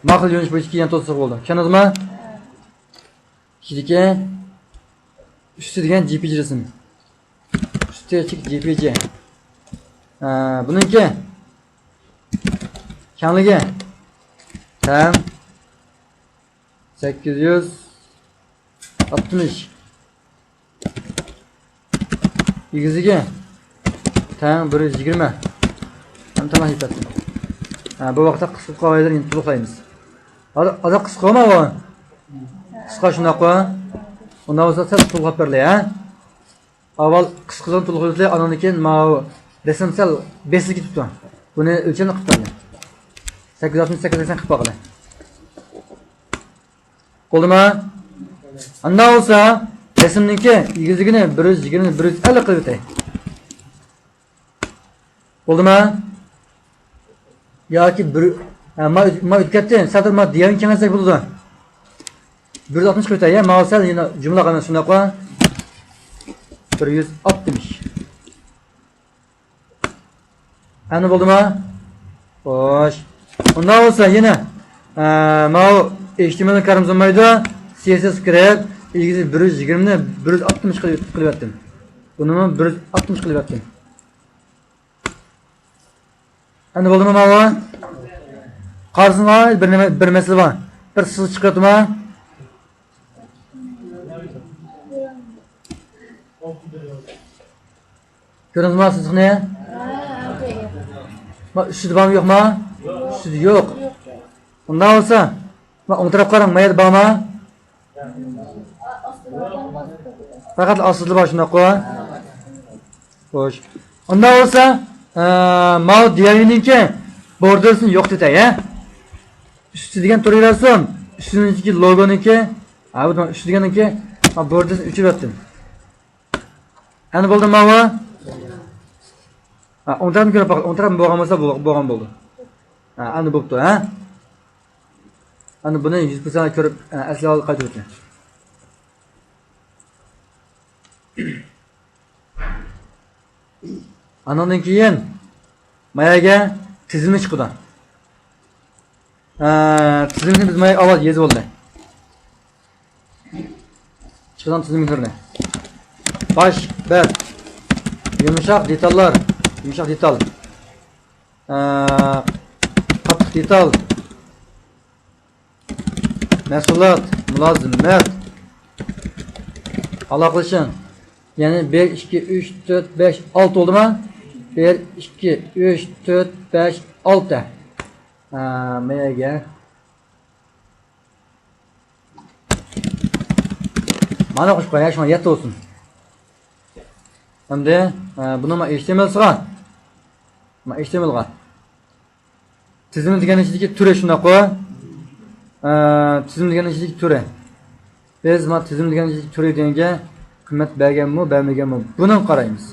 ما خىل يۆنىلىش بويىچە كېيىن توسۇق بولىدۇ. چۈشەندىڭىزمۇ؟ ئىچىدىكى ئۈستى دېگەن جي پى جى رەسىم. ئۈستى چىك جي پى جى. ئە، بۇنىڭكى كەڭلىكى تەڭ سەككىز يۈز ئاتمىش. ئېگىزلىكى تەڭ بىر يۈز يىگىرمە. ھەم تامام يېتەتتى. ھە، بۇ ۋاقىتتا قىسقا قالغانلىرىنى يەنە تولۇقلايمىز. ھازىر، ھازىر قىسقىغۇ ماۋۇ؟ قىسقا شۇنداققۇ؟ ئۇنداق بولسا سەل تولۇقلاپ بېرىلە، ھە؟ ئاۋۋال قىسقىسىنى تولۇقلاپ ئۆتەي، ئاندىن كېيىن ماۋۇ رەسىم سەل بېسىلىپ كېتىپتۇ. بۇنى ئۆلچەمنى قىلىپ بەرلى. سەككىز يۈز ئاتمىش سەككىز سەكسەن قىلىپ باقىلى. بولدىما؟ ئانداق بولسا رەسىمنىڭكى ئېگىزلىكىنى بىر يۈز يىگىرمە، بىر يۈز ئەللىك قىلىپ ئۆتەي. بولدىما؟ ياكى بىر، ھە، ما، ما ئۆتۈپ كەتتى. سەل ما دىيارنى كېڭەيتسەك بولىدۇ. بىر يۈز ئاتمىش قىلىپ ئۆتەي، يا، ماۋۇ سەل يەنە جۈملە قالغان شۇنداققۇ. بىر يۈز ئاتمىش. ئەمدى بولدىما؟ خوش. ئۇنداق بولسا يەنە، ئە، ماۋۇ ئېچ تى ئېم ئېل كارىمىز بولمايدۇ. سى ئېس ئېس كىرىپ، ئېگىزى بىر يۈز يىگىرمىنى بىر يۈز ئاتمىش قىلىپ، قىلىۋەتتىم. بۇنىمۇ بىر يۈز ئاتمىش قىلىۋەتتىم. ئەمدى بولدىمۇ ماۋۇ؟ قارىسىڭلار، بىر نېمە، بىر مەسىلە بار. بىر سىزىق چىقىۋاتىدۇ. كۆردىڭىزمۇ سىزىقنى؟ ما، ئۈستىدە بارمۇ يوقما؟ ئۈستىدە يوق. ئۇنداق بولسا، ما، ئوڭ تەرەپ قاراڭ، ما يەردە بارما؟ پەقەت ئاستىدا بار شۇنداققۇ؟ خوش. ئۇنداق بولسا، ئە، ماۋۇ دىئايۋىنىڭكى بوردېرسىنى يوقىتىۋېتەي، ھە؟ ئۈستى دېگەن تۇرۇۋەرسۇن. ئۈستىدىكى لوگونىڭكى، ھە، بۇ ئۈستى دېگەننىڭكى، ھە، بوردېرسىنى ئۆچۈرۈۋەتتىم. ئەمدى بولدىمۇ ماۋۇ؟ ھە، ئوڭ تەرەپنى كۆرۈپ باق، ئوڭ تەرەپ بولغان بولسا بول-، بولغان بولدى. ھە، ئەمدى بوپتۇ، ھە؟ ئەمدى بۇنى يۈز پىرسەنت كۆرۈپ، ھە، ئەسلى ھالدا قايتۇرۇۋېتىڭ. ئانىڭدىن كېيىن ما يەرگە تىزىملىك چىقىدۇ. ئە، تىزىملىكنى بىز ما يەرگە ئاۋۋال يېزىپ بولدى. چىقىدىغان تىزىملىك تۈرىنى. باش بەت. يۇمشاق دېتاللار. يۇمشاق دېتال. ئە، قاتتىق دېتال. مەھسۇلات، مۇلازىمەت، ئالاقىلىشىڭ. يەنى بىر، ئىككى، ئۈچ، تۆت، بەش، ئالتە بولدىما؟ بىر، ئىككى، ئۈچ، تۆت، بەش، ئالتە. ھە، ما يەرگە. مانا قوشۇپ قوياي، شۇڭا يەتتە بولسۇن. ئەمدى، ھە، بۇنى ما ئېچ تى ئېم ئېل سىغا. ما ئېچ تى ئېم ئېل غا. تىزىم دېگەن ئىچىدىكى تۈرى شۇنداققۇ؟ ئە، تىزىم دېگەن ئىچىدىكى تۈرى. بىز ما تىزىم دېگەن ئىچىدىكى تۈرى دېگەنگە قىممەت بەرگەنمۇ، بەرمىگەنمۇ؟ بۇنى قارايمىز.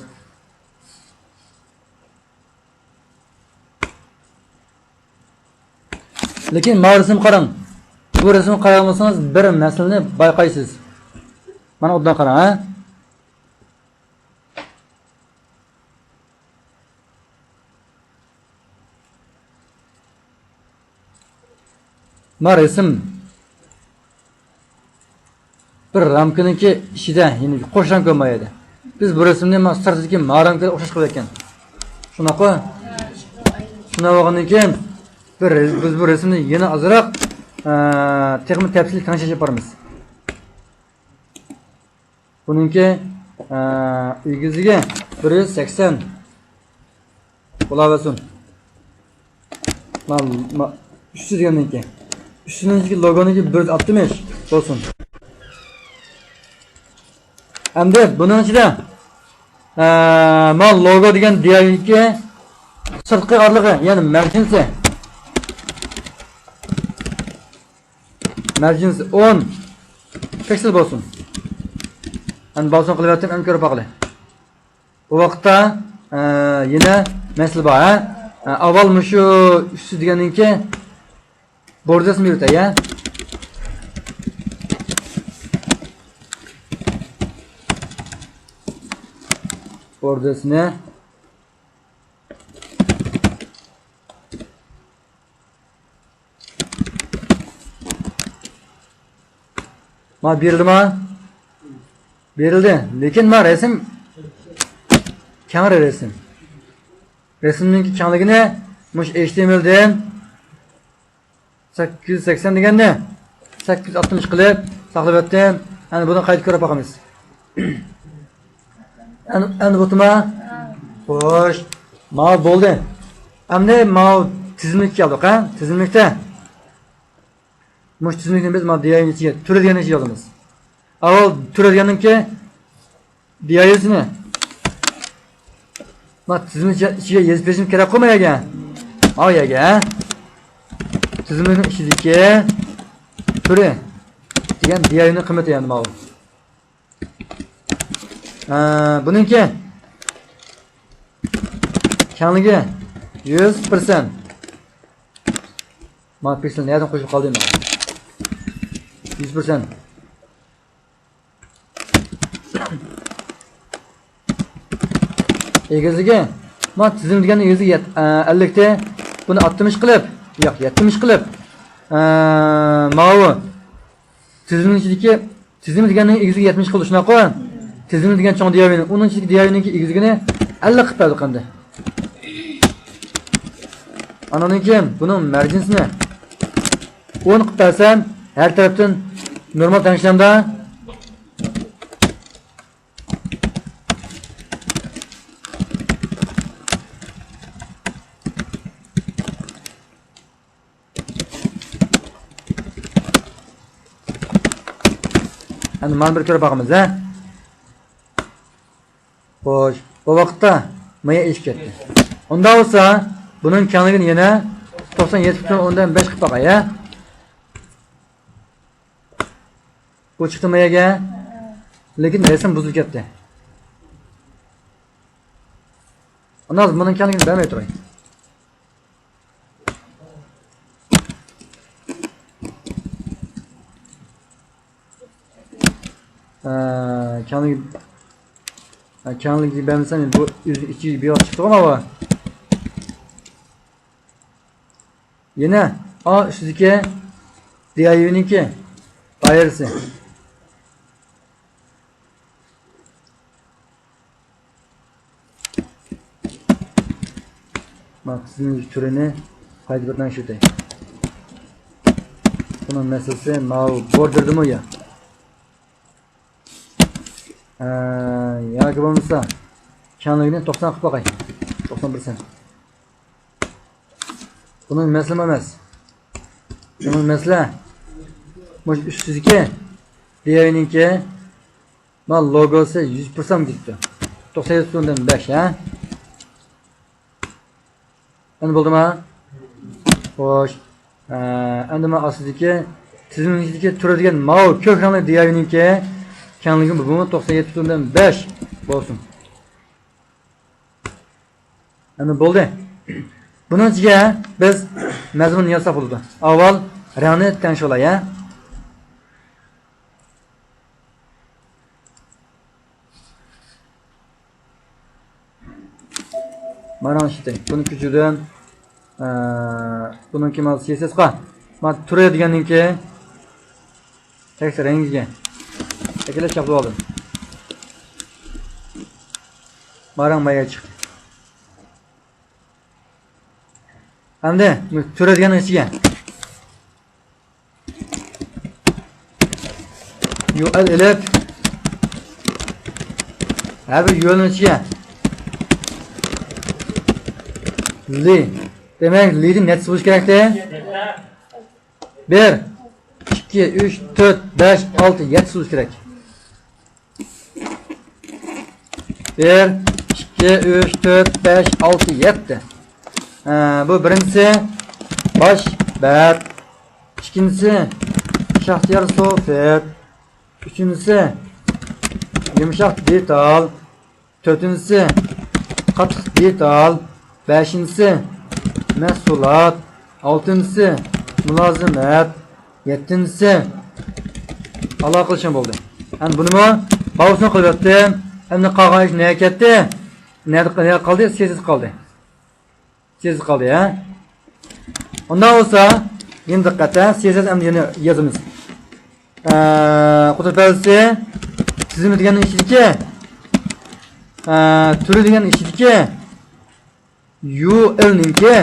لېكىن ما رەسىمگە قاراڭ. بۇ رەسىمگە قاراپ بولسىڭىز بىر مەسىلىنى بايقايسىز. مانا ئوبدان قاراڭ، ھە؟ ما رەسىم بىر رامكىنىڭكى ئىچىدە، يەنى قوش رامكا بار ئىدى. بىز بۇ رەسىمنى ما سىرتىدىكى ما رامكىغا ئوخشاش قىلىۋەتكەن. شۇنداققۇ؟ شۇنداق بولغاندىن كېيىن بىر، بىز بۇ رەسىمنى يەنە ئازراق، ئە، تېخىمۇ تەپسىلىي تەڭشەش ئېلىپ بارىمىز. بۇنىڭكى، ئە، ئېگىزلىكى بىر يۈز سەكسەن بولاۋەرسۇن. ما، ما، ئۈچ يۈز دېگەننىڭكى. ئۈچ يۈزنىڭكى لوگونىڭكى بىر يۈز ئاتمىش بولسۇن. ئەمدى بۇنىڭ ئىچىدە، ئە، ما لوگو دېگەن دىياۋنىڭكى سىرتقى ئارىلىقى، يەنى مەرجىنسى. مەرجىنسى ئون پىكسېل بولسۇن. ئەمدى بالسون قىلىۋەتتىم، ئەمدى كۆرۈپ باقىلى. بۇ ۋاقىتتا، ئە، يەنە مەسىلە بار، ھە؟ ئە، ئاۋۋال مۇشۇ ئۈستى دېگەننىڭكى بوردىسىنى بېرىۋېتەي، ھە؟ بوردىسىنى. ما بېرىلدىما؟ بېرىلدى. لېكىن ما رەسىم كەڭرى رەسىم. رەسىمنىڭكى كەڭلىكىنى مۇشۇ ئېچ تى ئېم ئېلدىن سەككىز يۈز سەكسەن دېگەننى سەككىز يۈز ئاتمىش قىلىپ ساقلىۋەتتىم. ئەنە بۇنى قايتا كۆرۈپ باقىمىز. ئەن-، ئەمدى بولدىما؟ خوش. ماۋۇ بولدى. ئەمدى ماۋۇ تىزىملىككە كەلدۇق، ھە؟ تىزىملىكتە مۇشۇ تىزىملىكنى بىز مانا دىياينىڭ ئىچىگە، تۈرى دېگەننىڭ ئىچىگە يازىمىز. ئاۋۋال تۈرى دېگەننىڭكى دىيايسىنى. مانا تىزىملىك ئىچىگە يېزىپ بېرىشىم كېرەكقۇ ما يەرگە. ماۋۇ يەرگە. تىزىملىكنىڭ ئىچىدىكى تۈرى دېگەن دىياينىڭ قىممىتى يەنە ماۋۇ. ئە، بۇنىڭكى كەڭلىكى يۈز پىرسەنت. مانا پىكسېل نەدىن قوشۇپ قالدى مانا؟ يۈز پىرسەنت. ئېگىزلىكى، مانا تىزىم دېگەن ئېگىزلىكى يەت-، ئە، ئەللىكتە، بۇنى ئاتمىش قىلىپ، ياق، يەتمىش قىلىپ، ئە، ماۋۇ تىزىمنىڭ ئىچىدىكى، تىزىم دېگەننىڭ ئېگىزلىكى يەتمىش قىلدى، شۇنداققۇ؟ تىزىم دېگەن چوڭ دىياۋىنىڭ، ئۇنىڭ ئىچىدىكى دىياۋىنىڭكى ئېگىزلىكىنى ئەللىك قىلىپ بەردۇق ئەمدى. ئانىڭدىن كېيىن بۇنىڭ مەرجىنسىنى ئون قىلىپ بەرسەم، ھەر تەرەپتىن نورمال تەڭشىلەمدۇ؟ ئەمدى مانا بىر كۆرۈپ باقىمىز، ھە؟ خوش، بۇ ۋاقىتتا مايا ئېشىپ كەتتى. ئۇنداق بولسا، بۇنىڭ كەڭلىكىنى يەنە توقسان يەتتە پۈتۈن ئوندىن بەش قىلىپ باقاي، ھە؟ بۇ چىقتى ماياگە، لېكىن رەسىم بۇزۇلۇپ كەتتى. ئاندىن ھازىر بۇنىڭ كەڭلىكىنى بەرمەي تۇراي. ئە، كەڭلىك، ئە، كەڭلىكنى بەرمىسەم، بۇ ئۆزى ئىچىگە بىۋاسىتە چىقىدىغۇ ماۋۇ. يەنە ئا ئۈستىدىكى دىئايۋنىڭكى دائىرىسى. مانا تىزىملىك تۈرىنى قايتا بىر تەڭشىۋېتەي. بۇنىڭ مەسىلىسى ماۋۇ بوردېردىمۇ يا؟ ئە، ياكى بولمىسا كەڭلىكىنى توقسان قىلىپ باقاي. توقسان پىرسەنت. بۇنىڭ مەسىلىمۇ ئەمەس. بۇنىڭ مەسىلە مۇشۇ ئۈستىدىكى دىئايۋنىڭكى مانا لوگوسى يۈز پىرسەنت كېتىپتۇ. توقسان يەتتە پۈتۈن ئوندىن بەش، ھە؟ ئەمدى بولدىما؟ خوش. ئە، ئەمدى مانا ئاستىدىكى تىزىملىكتىكى تۈرى دېگەن ماۋۇ كۆك رەڭلىك دىئايۋنىڭكى كەڭلىكى بۇمۇ توقسان يەتتە پۈتۈن ئوندىن بەش بولسۇن. ئەمدى بولدى. بۇنىڭ ئىچىگە بىز مەزمۇن يازساق بولىدۇ. ئاۋۋال رەڭنى تەڭشىۋالاي، ھە؟ مانا ئىشلىتەي. بۇنى كۆچۈردۈم. ئە، بۇنىڭكى مانا سىئېسئېسقا. مانا تۈرى دېگەننىڭكى تېكىست رەڭگىگە ئەكېلىپ چاپلىۋالدىم. مانا رەڭ مايا چىقتى. ئەمدى تۈرى دېگەننىڭ ئىچىگە يۇ ئېل ئېلىپ، ھەر بىر يۇ ئېلنىڭ ئىچىگە لى. دېمەك، لىدىن نەچچىسى بولۇشى كېرەكتى؟ بىر، ئىككى، ئۈچ، تۆت، بەش، ئالتە، يەتتىسى بولۇشى كېرەك. بىر، ئىككى، ئۈچ، تۆت، بەش، ئالتە، يەتتە. ئە، بۇ بىرىنچىسى باش بەت. ئىككىنچىسى شاختىيار سوفىت. ئۈچىنچىسى يۇمشاق دېتال. تۆتىنچىسى قاتتىق دېتال. بەشىنچىسى مەھسۇلات. ئالتىنچىسى مۇلازىمەت. يەتتىنچىسى ئالاقىلىشىڭ بولدى. ئەمدى بۇنىمۇ باۋسىنى قىلىۋەتتىم. ئەمدى قالغان ئىش نەگە كەتتى؟ نەدە، نەدە قالدى؟ سىئېسئېس قالدى. سىئېسئېس قالدى، ھە؟ ئۇنداق بولسا، يەنە دىققەت، ھە؟ سىئېسئېس ئەمدى يەنە يازىمىز. ئە، قۇدرەت بەلگىسى تىزىمى دېگەننىڭ ئىچىدىكى، ئە، تۈرى دېگەننىڭ ئىچىدىكى يۇ ئېلنىڭكى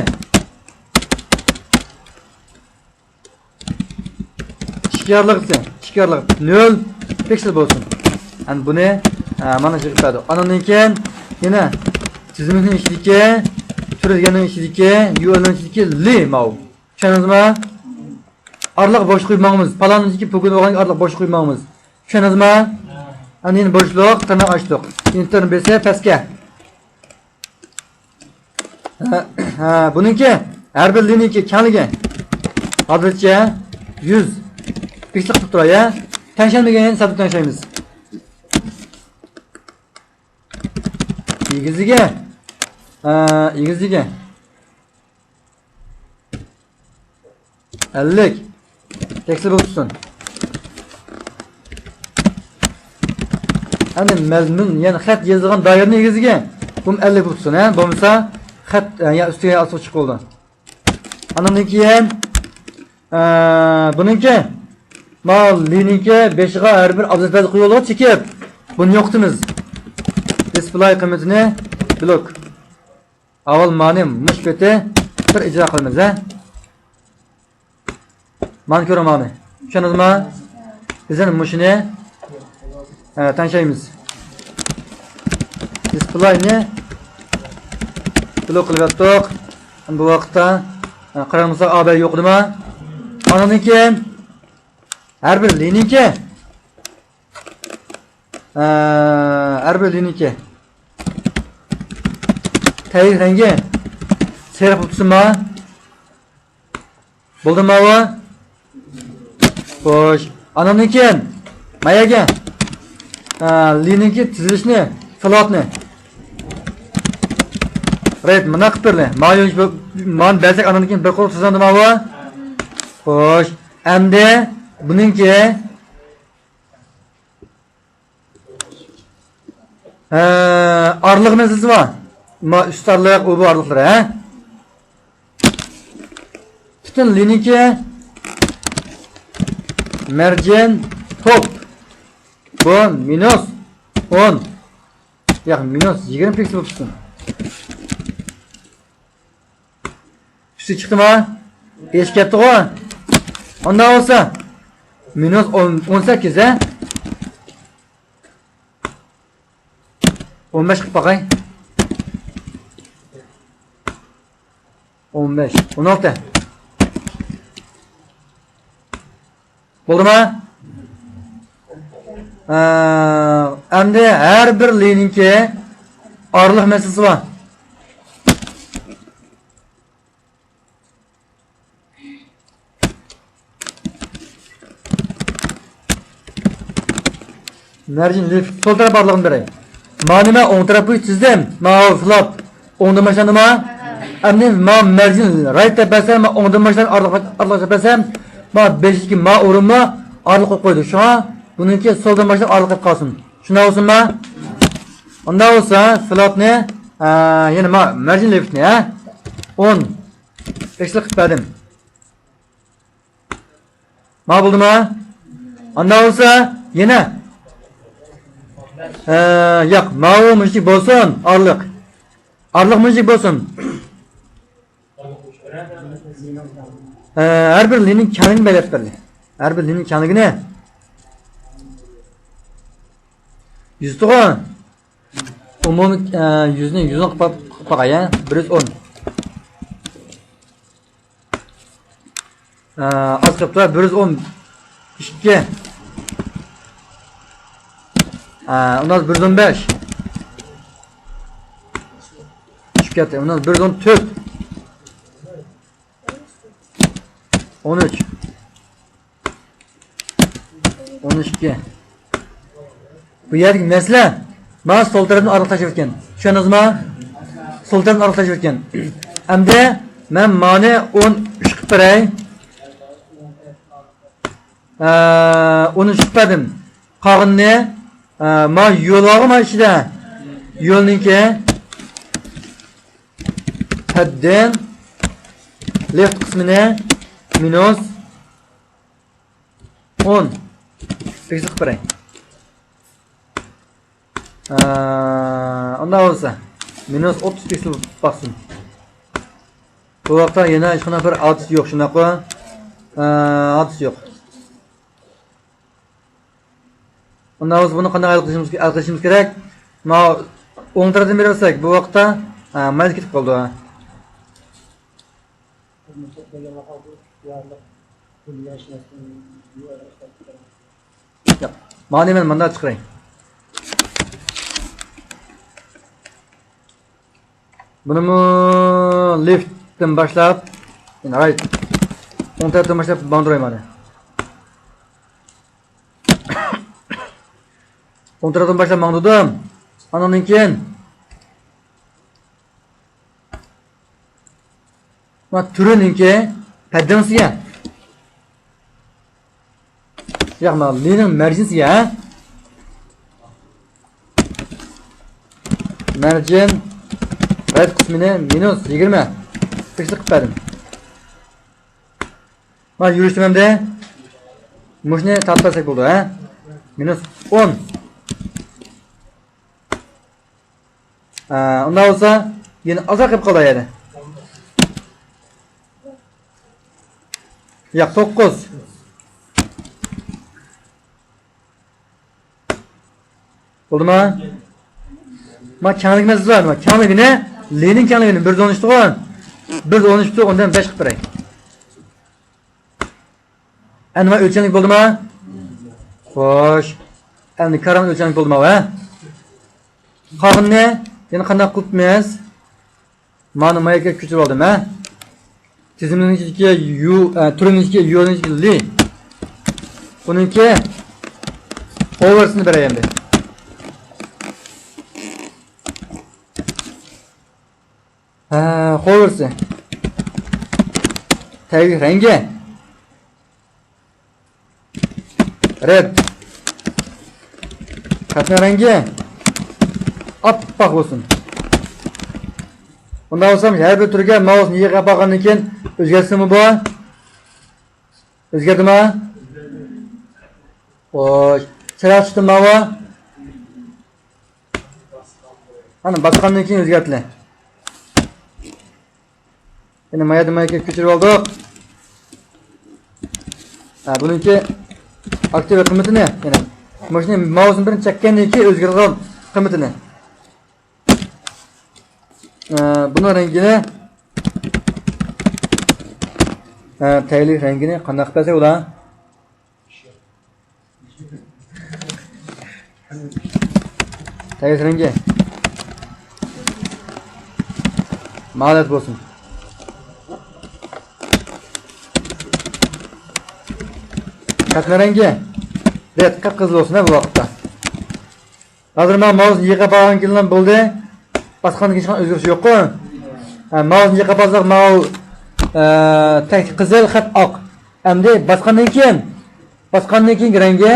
ئىككى يارلىقى، ئىككى يارلىقى نۆل پىكسېل بولسۇن. ئەمدى بۇنى، ئە، مانا شۇ قىلىپ بەردۇق. ئاندىن كېيىن يەنە تىزىملىكنىڭ ئىچىدىكى، تۈرى دېگەننىڭ ئىچىدىكى، يۇ ئېلنىڭ ئىچىدىكى لى ماۋۇ. چۈشەندىڭىزمۇ؟ ئارىلىق بوش قويماڭمىز. پالانىدىكى پوگون بولغان ئارىلىق بوش قويماڭمىز. چۈشەندىڭىزمۇ؟ ئەمدى يەنە بوشلۇق، تىرناق ئاچتۇق. ئېنتېرنى بېسىپ پەسكە. ھە، ھە، بۇنىڭكى ھەر بىر لىنىيىكى كەڭلىكى ئادەتتىچە يۈز پىكسېل قىلىپ تۇراي، ھە؟ تەڭشەلمىگەن سەپتە تەڭشەيمىز. ئېگىزلىكى، ھە، ئېگىزلىكى ئەللىك. تەكسى بولۇپ تۇرسۇن. ئەمدى مەزمۇن، يەنى خەت يېزىلغان دائىرىنى يېزىگە بۇم ئەللىك بولۇپ تۇرسۇن، ھە؟ بولمىسا خەت، ئە، يا ئۈستىگە يا ئاستىغا چىقىپ بولىدۇ. ئاندىن كېيىن، ئە، بۇنىڭكى، ما لىنىيكى بېشىغا ھەر بىر ئابزاس بەت قويۇلغا چېكىپ، بۇنى يوقىتىمىز. دىسپلاي قىممىتىنى بلوك. ئاۋۋال مانى مۇش پېتى بىر ئىجرا قىلىمىز، ھە؟ مانى كۆرۈڭ، مانى. چۈشەندىڭىزمۇ؟ بىز ئەنە مۇشۇنى، ھە، تەڭشەيمىز. دىسپلاينى بلوك قىلىپ ياتتۇق. بۇ ۋاقىتتا، ھە، قاراڭلىسا ئا بەت يوقىدىما؟ ئاندىن كېيىن ھەر بىر لىنىيكى ئە، ھەر بىر لىنىيكى تەييار رەڭگى سېرىق بولۇپ تۇرسۇنما؟ بولدىمۇ ئاۋۇ؟ خوش. ئانىڭدىن كېيىن مايەگە، ئە، لىنىيكى تىزىلىشنى، سالۋاتنى. رايت، مۇنداق قىلىپ بېرىلى. مانا يۆنىلىش بۆ-، مانا بەرسەك ئاندىن كېيىن بىر قۇر تۈزۈلدىمۇ بۇ؟ خوش. ئەمدى بۇنىڭكى، ھە، ئارىلىق مەسىلىسى بار. ما ئۈست ئارىلىق، ئۇ بۇ ئارىلىقلىرى، ھە؟ پۈتۈن لىنىيكى مەرجىن توپ. بۇ مىنۇس ئون. ياق، مىنۇس يىگىرمە پىكسېل بولۇپ چىقسۇن. ئۈستى چىقتىما؟ ئېشىپ كەتتىغۇ. ئۇنداق بولسا، مىنۇس ئون، ئون سەككىز، ھە؟ ئون بەش قىلىپ باقاي. ئون بەش، ئون ئالتە. بولدىما؟ ئە، ئەمدى ھەر بىر لىنىيكى ئارىلىق مەسىلىسى بار. مەرجىن لېفت سول تەرەپ ئارىلىقىنى بېرەي. مانا مەن ئوڭ تەرەپ بويىچە تىزدىم. ماۋۇ فلاپ ئوڭدىن باشلاندىما؟ ئەمدى ما مەرجىن رايت دەپ بەرسەم، ما ئوڭدىن باشلاپ ئارىلىق، ئارىلىق دەپ بەرسەم، ما بەشىدىكى ما ئورۇنمۇ ئارىلىق قويۇپ قويدى. شۇڭا بۇنىڭكى سولدىن باشلاپ ئارىلىق قېلىپ قالسۇن. شۇنداق بولسۇنما؟ ئۇنداق بولسا فلاتنى، ئە، يەنە ما مەرجىن لېفتنى، ھە؟ ئون پىكسېل قىلىپ بەردىم. ما بولدىما؟ ئانداق بولسا يەنە، ئە، ياق، ماۋۇ مۇشۇ بولسۇن، ئارىلىق. ئارىلىق مۇشۇ بولسۇن. ئە، ھەر بىر لىنىيە كەڭلىكىنى بەلگىلەپ بەردى. ھەر بىر لىنىيە كەڭلىكىنى. يۈزتۇغۇ. ئومۇمىي، ئە، يۈزنى يۈز ئون قىلىپ، قىلىپ باقاي، ھە؟ بىر يۈز ئون. ئە، ئاز قىلىپتۇ، بىر يۈز ئون ئىككى. ئە، ئۇنداق بىر يۈز ئون بەش. چۈشۈپ كەتتى. ئۇنداق بىر يۈز ئون تۆت. ئون ئۈچ. ئون ئىككى. بۇ يەردىكى مەسىلە، مانا سول تەرەپنى ئارىلىق تاشلاۋەتكەن. چۈشەندىڭىزما؟ سول تەرەپنى ئارىلىق تاشلاۋەتكەن. ئەمدى مەن مانى ئون ئۈچ قىلىپ بېرەي. ئە، ئون ئۈچ قىلىپ بەردىم. قالغىنىنى، ئە، ما يول بارغۇ ما ئىچىدە. يولنىڭكى پەددىن لېفت قىسمىنى مىنۇس ئون پىكسېل قىلىپ بېرەي. ئە، ئۇنداق بولسا، مىنۇس ئوتتۇز پىكسېل باقسۇن. بۇ ۋاقىتتا يەنە ھېچقانداق بىر ئادىتى يوق، شۇنداققۇ؟ ئە، ئادىتى يوق. ئۇنداق بولسا بۇنى قانداق ھەل قىلىشىمىز، ھەل قىلىشىمىز كېرەك؟ ماۋۇ ئوڭ تەرەپتىن بېرىۋەتسەك، بۇ ۋاقىتتا، ئە، ماينىز كېتىپ قالىدۇ. ياق، مانى مەن مۇنداق چىقىراي. بۇنىمۇ لېفتتىن باشلاپ، يەنى رايت، ئوڭ تەرەپتىن باشلاپ ماڭدۇراي مانا. ئوڭ تەرەپتىن باشلاپ ماڭدۇردۇم. ئانىڭدىن كېيىن ما تۈرىنىڭكى پەددىنسىگە. ياق، ما لىنىڭ مەرجىنسىگە، ھە؟ مەرجىن رايت قىسمىنى مىنۇس يىگىرمە پىكسېل قىلىپ بەردىم. ما يۈرۈشتۈم ئەمدى. مۇشۇنى تارتىپ بەرسەك بولىدۇ، ھە؟ مىنۇس ئون. ئە، ئۇنداق بولسا يەنە ئازراق قېلىپ قالدى يەنە. ياق، توققۇز. بولدىما؟ ما كەڭلىكىمىز بار، ما كەڭلىكىنى، لىنىڭ كەڭلىكىنى بىر يۈز ئون ئۈچ تۇغۇن. بىر يۈز ئون ئۈچ تۇغۇن، ئوندىن بەش قىلىپ بېرەي. ئەمدى مانا ئۆلچەملىك بولدىما؟ خوش. ئەمدى كارام ئۆلچەملىك بولدىما، ھە؟ قالغىنىنى يەنە قانداق قىلىپمىز؟ مانا مايكا كۆچۈرۈپ ئالدىم، ھە؟ تىزىمنىڭ ئىچىدىكى يۇ، ئە، تۈرنىڭ ئىچىدىكى يۇنىڭ ئىچىدىكى لى. بۇنىڭكى ئوۋېرسىنى بېرەي ئەمدى. ھە، قويۇۋەرسە. تەگلىك رەڭگى. رەت. خەتنىڭ رەڭگى ئاپئاق بولسۇن. ئۇنداق بولسام ھەر بىر تۈرگە ماۋۇسىنى يىغىپ ئالغاندىن كېيىن ئۆزگەرسىمۇ بۇ؟ ئۆزگەردىما؟ خوش. چىراغ چىقتىمۇ ماۋۇ؟ ئانا باسقاندىن كېيىن ئۆزگەرتىلە. يەنە مايادىن ماياكى كۆچۈرۈپ ئالدۇق. ھە، بۇنىڭكى ئاكتىۋ قىممىتىنى، يەنە ماشىنا ماۋۇسنى بىرنى چەككەندىن كېيىن ئۆزگىرىدىغان قىممىتىنى. ھە، بۇنىڭ رەڭگىنى، ھە، تەگلىك رەڭگىنى قانداق قىلىپ بەرسەك بولا؟ تەييار رەڭگى. مالەت بولسۇن. خەتنىڭ رەڭگى. رەت، قىپقىزىل بولسۇن ھە بۇ ۋاقىتتا. ھازىر مانا ماۋۇسنى يىغىپ ئالغان كېيىنلا بولدى. باسقاندىن كېيىن ھېچقانداق ئۆزگىرىش يوققۇ؟ ھە، ماۋۇسنى يىغىپ ئالساق ماۋۇ، ئە، تەك قىزىل، خەت ئاق. ئەمدى باسقاندىن كېيىن، باسقاندىن كېيىنكى رەڭگى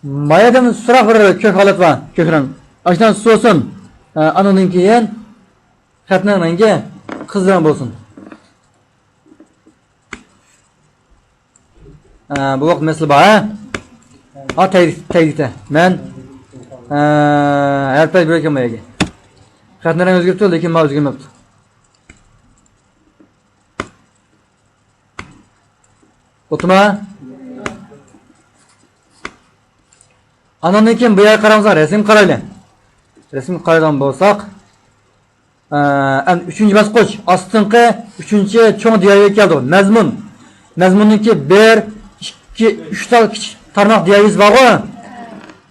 مايادىن سۇراق بىر كۆك ھالەت بار، كۆك رەڭ. ئاشۇنداق سۇسۇن. ئە، ئانىڭدىن كېيىن خەتنىڭ رەڭگى قىزىل رەڭ بولسۇن. ئە، بۇ ۋاقىت مەسىلە بار، ھە؟ ئا، تەگدى، تەگدى. مەن، ئە، ھەر پەي بۆلەككەن بۇ يەرگە. خەتنى رەڭ ئۆزگىرىپتۇ، لېكىن ماۋۇ ئۆزگەرمەپتۇ. بوپتۇما؟ ئانىڭدىن كېيىن بۇ يەرگە قاراڭلار، رەسىمگە قارايلى. رەسىمگە قارايدىغان بولساق، ئە، ئەمدى ئۈچىنچى باسقۇچ، ئاستىنقى ئۈچىنچى چوڭ دىياۋىگە كەلدۇق. مەزمۇن. مەزمۇننىڭكى بىر، ئىككى، ئۈچ تال كىچىك تارماق دىياۋىگىسى بارغۇ؟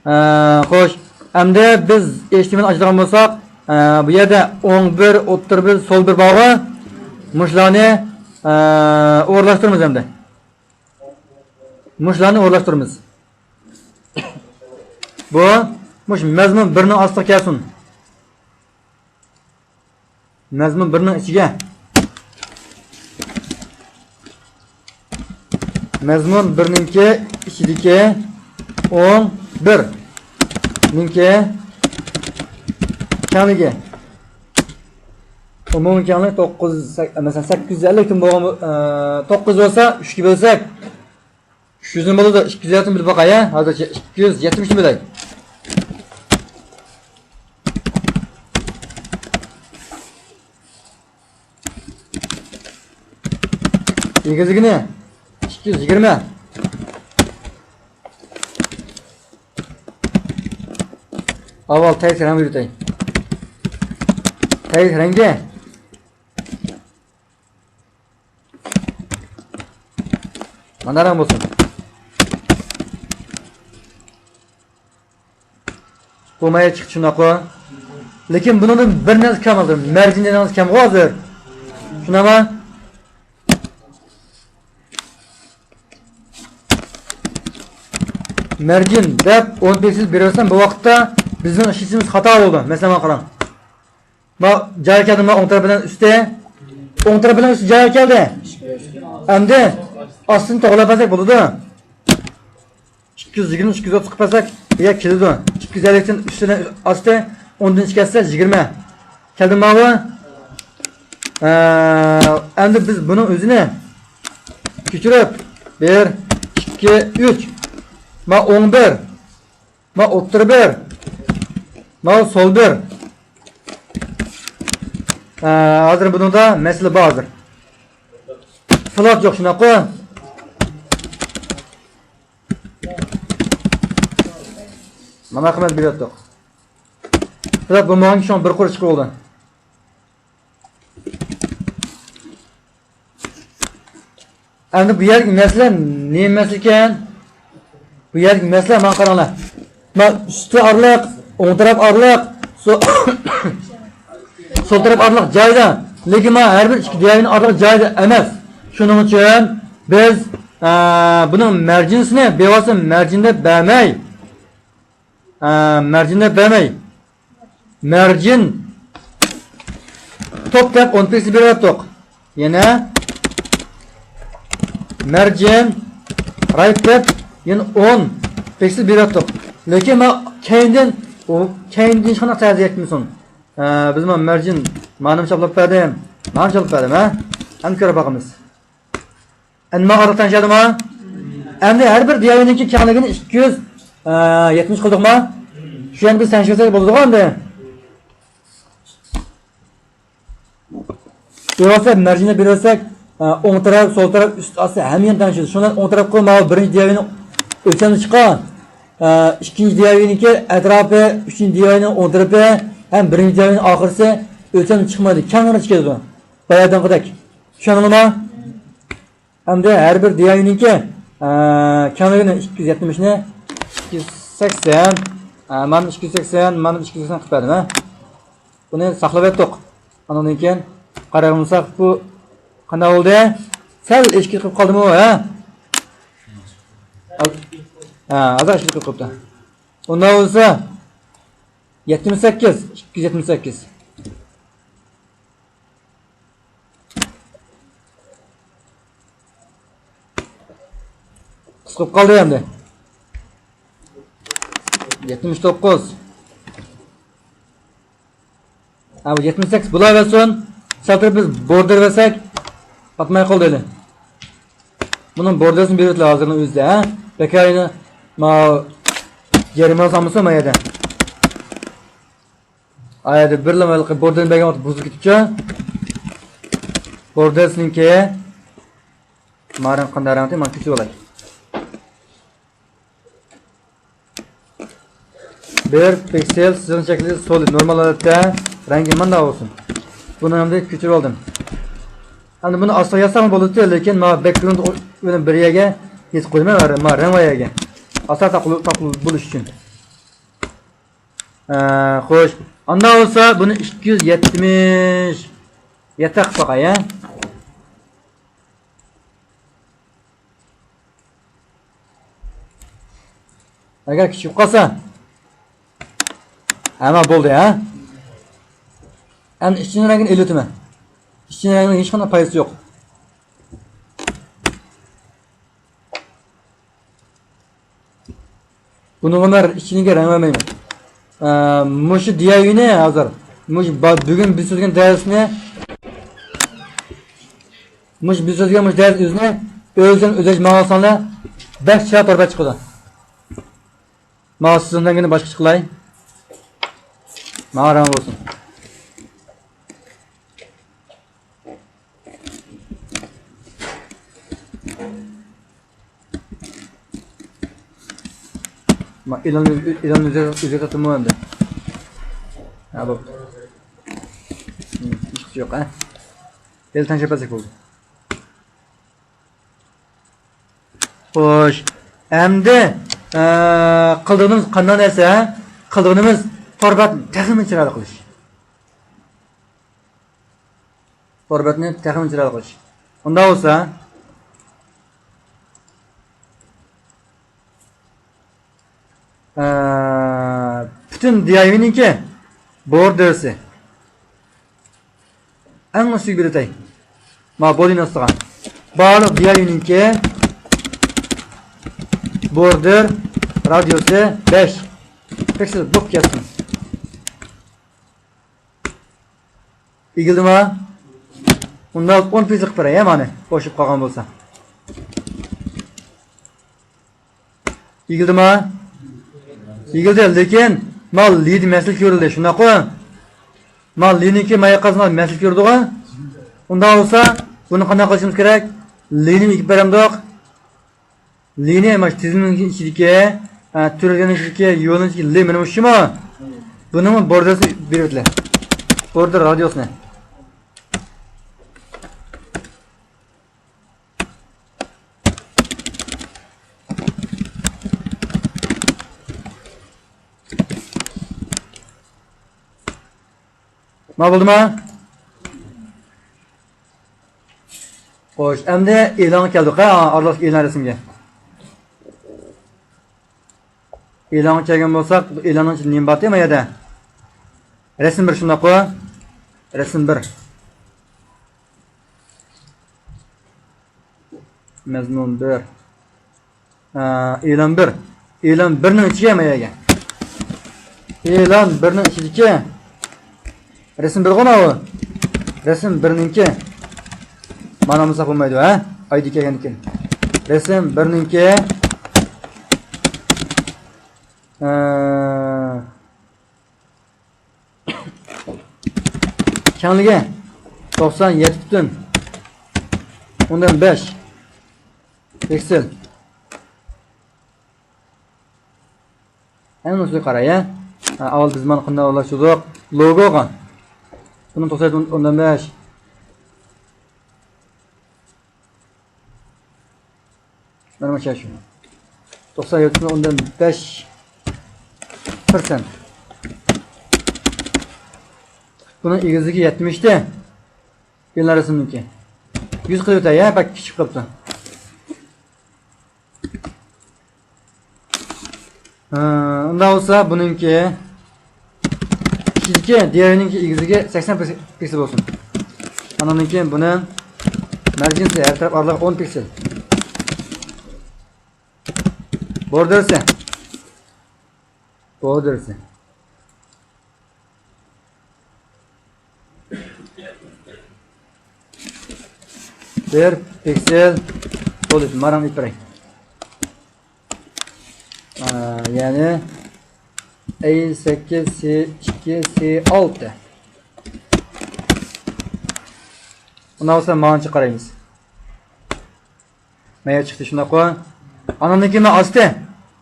ئە، خوش. ئەمدى بىز ئېچ تېمىنى ئاچىدىغان بولساق، ئە، بۇ يەردە ئوڭ بىر، ئوتتۇرا بىر، سول بىر بارغۇ؟ مۇشۇلارنى، ئە، ئورۇنلاشتۇرىمىز ئەمدى. مۇشۇلارنى ئورۇنلاشتۇرىمىز. بۇ، مۇشۇ مەزمۇن بىرنىڭ ئاستىغا كەلسۇن. مەزمۇن بىرنىڭ ئىچىگە. مەزمۇن بىرنىڭكى ئىچىدىكى ئوڭ بىرنىڭكى كەڭلىكى. ئومۇمىي كەڭلىك توققۇز، سەك-، مەسىلەن، سەككىز يۈز ئەللىكتىن بولغان، ئە، توققۇز بولسا، ئۈچكە بۆلسەك، ئۈچ يۈزنى بولىدۇ، ئىككى يۈز يەتمىشنى بىلىپ باقاي، ھە؟ ھازىرچە ئىككى يۈز يەتمىشنى بىلەي. ئېگىزلىكىنى ئىككى يۈز يىگىرمە. ئاۋۋال تەييار رەڭ بېرىۋېتەي. تەييار رەڭگى. مانا رەڭ بولسۇن. بۇ مايا چىقتى، شۇنداققۇ؟ لېكىن بۇنىڭدىن بىر نەرسە كەم ھازىر. مەرجىن دېگىنىڭىز كەمغۇ ھازىر؟ شۇنداقمۇ؟ مەرجىن دەپ ئون پىكسېل بېرىۋەتسەم، بۇ ۋاقىتتا بىزنىڭ ئىشلىشىمىز خاتا بولىدۇ. مەسىلەن، مانا قاراڭ. ما جايغا كەلدى، ما ئوڭ تەرەپ بىلەن ئۈستى. ئوڭ تەرەپ بىلەن ئۈستى جايغا كەلدى. ئەمدى ئاستىنى توغرىلاپ بەرسەك بولىدۇ. ئىككى يۈز يىگىرمە، ئىككى يۈز ئوتتۇز قىلىپ بەرسەك، يا كېلىدۇ. ئىككى يۈز ئەللىكتىن ئۈستىنى ئاستى، ئوندىن ئىككى ئەتسە يىگىرمە. كەلدىمۇ ماۋۇ؟ ئە، ئەمدى بىز بۇنىڭ ئۆزىنى كۆچۈرۈپ، بىر، ئىككى، ئۈچ. ما ئوڭ بىر. ما ئوتتۇرا بىر. ما سول بىر. ئە، ھازىر بۇنىڭدا مەسىلە بار ھازىر. سلوت يوق، شۇنداققۇ؟ مانا قىممەت بېرىۋاتىدۇق. سلوت بولمىغان، شۇڭا بىر قۇر چىقىپ بولدى. ئەمدى بۇ يەردىكى مەسىلە نېمە مەسىلە ئىكەن؟ بۇ يەردىكى مەسىلە، مانا قاراڭلار. مانا ئۈستى ئارىلىق، ئوڭ تەرەپ ئارىلىق، سو-، سول تەرەپ ئارىلىق جايىدا. لېكىن مانا ھەر بىر ئىككى دىياۋىنىڭ ئارىلىقى جايىدا ئەمەس. شۇنىڭ ئۈچۈن بىز، ئە، بۇنىڭ مەرجىنىسىنى بىۋاسىتە مەرجىن دەپ بەرمەي، ئە، مەرجىن دەپ بەرمەي، مەرجىن، توپ دەپ ئون پىكسېل بېرىۋەتتۇق. يەنە مەرجىن رايت دەپ يەنە ئون پىكسېل بېرىۋەتتۇق. لېكىن ما كەينىدىن، ئۇ كەينىدىن ھېچقانداق تەسىر يەتمىسۇن. ئە، بىز ما مەرجىن مانىمچە ئاپلاپ بەردىم، مانىمچە ئاپلاپ بەردىم، ھە؟ ئەمدى كۆرۈپ باقىمىز. ئەمما ئارىلىق تەڭشەلدىما؟ ئەمدى ھەر بىر دىياۋىنىڭكى كەڭلىكىنى ئىككى يۈز يەتمىش قىلدۇقما؟ شۇ يەنى بىز تەڭشەپ بولىدىغۇ ئەمدى. بىر ۋاسىتە مەرجىنى بېرىۋەتسەك، ئوڭ تەرەپ، سول تەرەپ، ئۈست، ئاستى ھەممە يەرنى تەڭشىدى. شۇنىڭ ئوڭ تەرەپ قىلىپ ماۋۇ بىرىنچى دىياۋىنى ئۆلچەمدە چىققان. ئىككىنچى دىياۋىنىڭكى ئەتراپى، ئۈچىنچى دىياۋىنىڭ ئوڭ تەرىپى ھەم بىرىنچى دىياۋىنىڭ ئاخىرىسى ئۆلچەمدە چىقمايدۇ. كەڭرى چىقىدۇ. باياتىنقىدەك. چۈشەندىڭلارما؟ ئەمدى ھەر بىر دىياۋىنىڭكى، ئە، كەڭلىكىنى ئىككى يۈز يەتمىشنى، ئىككى يۈز سەكسەن، ئە، مانا ئىككى يۈز سەكسەن، مانا ئىككى يۈز سەكسەن قىلىپ بەردىم، ھە. بۇنى ساقلاپ ئەتتۇق. ئاندىن كېيىن قاراپ بولساق، بۇ قانداق بولدى؟ سەل ئېشكىل قىلىپ قالدىمۇ، ھە؟ ھە، ھازىر ئېشكىل قىلىپ قويۇپتۇ. ئۇنداق بولسا، يەتمىش سەككىز، ئىككى يۈز يەتمىش سەككىز. قىسقىرىپ قالدى ئەمدى. يەتمىش توققۇز. ھە، بۇ يەتمىش سەككىز بولاۋەرسۇن. سەل تۇرۇپ بىز بوردېر بەرسەك، پاتماي قالدى ھېلى. بۇنىڭ بوردېرسىنى بېرىۋېتىلە ھازىرنىڭ ئۆزىدە، ھە. بەكرى ماۋۇ يېرىم سالمىسۇن ما يەردە. ئايەدە بىرلا بوردېرنى بەرگەن ۋاقىت بۇزۇلۇپ كېتىپچۇ. بوردېرسىنىڭكى مارىڭ قانداق رەڭتى، مانا كۆچۈرۈۋالاي. بىر پىكسېل سىزىق شەكلى سولىد نورمال ھالەتتە، رەڭگى مانداق بولسۇن. بۇنى ئەمدى كۆچۈرۈۋالدىم. ئەمدى بۇنى ئاستىغا يازساقمۇ بولىدۇ، لېكىن مانا بەكگراۋند بىلەن بىر يەرگە يېزىپ قويدۇم، مانا رەڭ بار يەرگە. ئاستا تاپىلىپ بولۇش ئۈچۈن. ئە، خوش. ئانداق بولسا بۇنى ئىككى يۈز يەتمىش يەتتە قىلىپ باقاي، ھە؟ ئەگەر كىچىك قالسا، ھەممە بولدى، ھە؟ ئەمدى ئىچىنىڭ رەڭگىنى ئېلىۋېتىمەن. ئىچىنىڭ رەڭگىنىڭ ھېچقانداق پايدىسى يوق. بۇنىڭغا مەن ئىچىنىڭكى رەڭ بەرمەيمەن. ئە، مۇشۇ دىياۋىنى ھازىر، مۇشۇ با-، بۈگۈن بىز سۆزلىگەن دەرسنى، مۇشۇ بىز سۆزلىگەن مۇشۇ دەرس ئۆزىنى ئۆزىدىن ئۆزەش ماڭالساڭلار، بەك چىرايلىق تور بەت چىقىدۇ. ماڭا سىزنىڭكىنى باشقىچە قىلاي. ماڭا رەڭ بولسۇن. ما ئېلان، ئېلان ئۆزى، ئۆزى تارتىمۇ ئەمدى. ھە، بوپتۇ. ھىم، ھېچقىسى يوق، ھە. ئېلان تەڭشەپ بەرسەك بولدى. خوش. ئەمدى، ئە، قىلىدىغىنىمىز قانداق نەرسە، ھە؟ قىلىدىغىنىمىز تور بەتنى تېخىمۇ چىرايلىق قىلىش. تور بەتنى تېخىمۇ چىرايلىق قىلىش. ئۇنداق بولسا، ئە، پۈتۈن دىياۋىنىڭكى بوردېرسى. ئەڭ ئۈستىگە بېرىتەي. ما بولدى ئاستىغا. بارلىق دىياۋىنىڭكى بوردېر رادىيۇسى بەش پىكسېل بوپ كەتسۇن. ئېگىلدىما؟ ئۇنداق ئون پىكسېل قىلىپ بېرەي، ھە، مانا بوشاپ قالغان بولسا. ئېگىلدىما؟ ئېگىلدى، لېكىن ما لىدە مەسىلە كۆرۈلدى، شۇنداققۇ؟ ما لىنىڭكى ما ياققا مەسىلە كۆرۈلدىغۇ؟ ئۇنداق بولسا، بۇنى قانداق قىلىشىمىز كېرەك؟ لىنىنى ئېگىپ بەرەمدۇق؟ لىنى مانا شۇ تىزىمنىڭ ئىچىدىكى، ئە، تۈرگەن ئىچىدىكى، يولنىڭ ئىچىدىكى لى مانا مۇشۇمۇ؟ بۇنىڭمۇ بوردېرسىنى بېرىۋېتىلە. بوردېر رادىيۇسىنى. ما بولدىما؟ خوش، ئەمدى ئېلانغا كەلدۇق، ھە، ئارىلاشتۇرۇپ ئېلان رەسىمگە. ئېلانغا كەلگەن بولساق، بۇ ئېلاننىڭ ئىچىدە نېمە بار دەيمەن يەردە؟ رەسىم بىر شۇنداققۇ؟ رەسىم بىر. مەزمۇن بىر. ئە، ئېلان بىر. ئېلان بىرنىڭ ئىچىگە ماياگە. ئېلان بىرنىڭ ئىچىدىكى رەسىم بىرغۇ ماۋۇ. رەسىم بىرنىڭكى. مانا ئالمىساق بولمايدۇ، ھە؟ ئايدى كەلگەندىن كېيىن. رەسىم بىرنىڭكى. ئە، كەڭلىكى توقسان يەتتە پۈتۈن ئوندىن بەش پىكسېل. ئەڭ ئۈستىگە قاراي، ھە؟ ئاۋۋال بىز مانا قانداق ئورۇنلاشتۇردۇق؟ لوگوغا. بۇنى توقسان يەتتە ئوندىن بەش. مانا مۇشۇ شۇ. توقسان يەتتە ئوندىن بەش پىرسەنت. بۇنىڭ ئېگىزلىكى يەتمىشتە. ئېلان رەسىمنىڭكى. يۈز قىلىۋېتەي، يا، بەك كىچىك قىلىپتۇ. ھە، ئۇنداق بولسا بۇنىڭكى ئىچىدىكى دىيەرنىڭكى ئېگىزلىكى سەكسەن پىكسېل بولسۇن. ئاندىن كېيىن بۇنىڭ مەرجىنسى ھەر تەرەپ ئارىلىق ئون پىكسېل. بوردېرسى. بوردېرسى. بىر پىكسېل بولدى، ماراڭ ئېلىپ بېرەي. ئا، يەنى ئەي سەككىز سى ئىككى سى ئالتە. ئۇنداق بولسا ماڭىچە قارايمىز. مەيە چىقتى، شۇنداققۇ؟ ئانىڭدىن كېيىن ئاستى.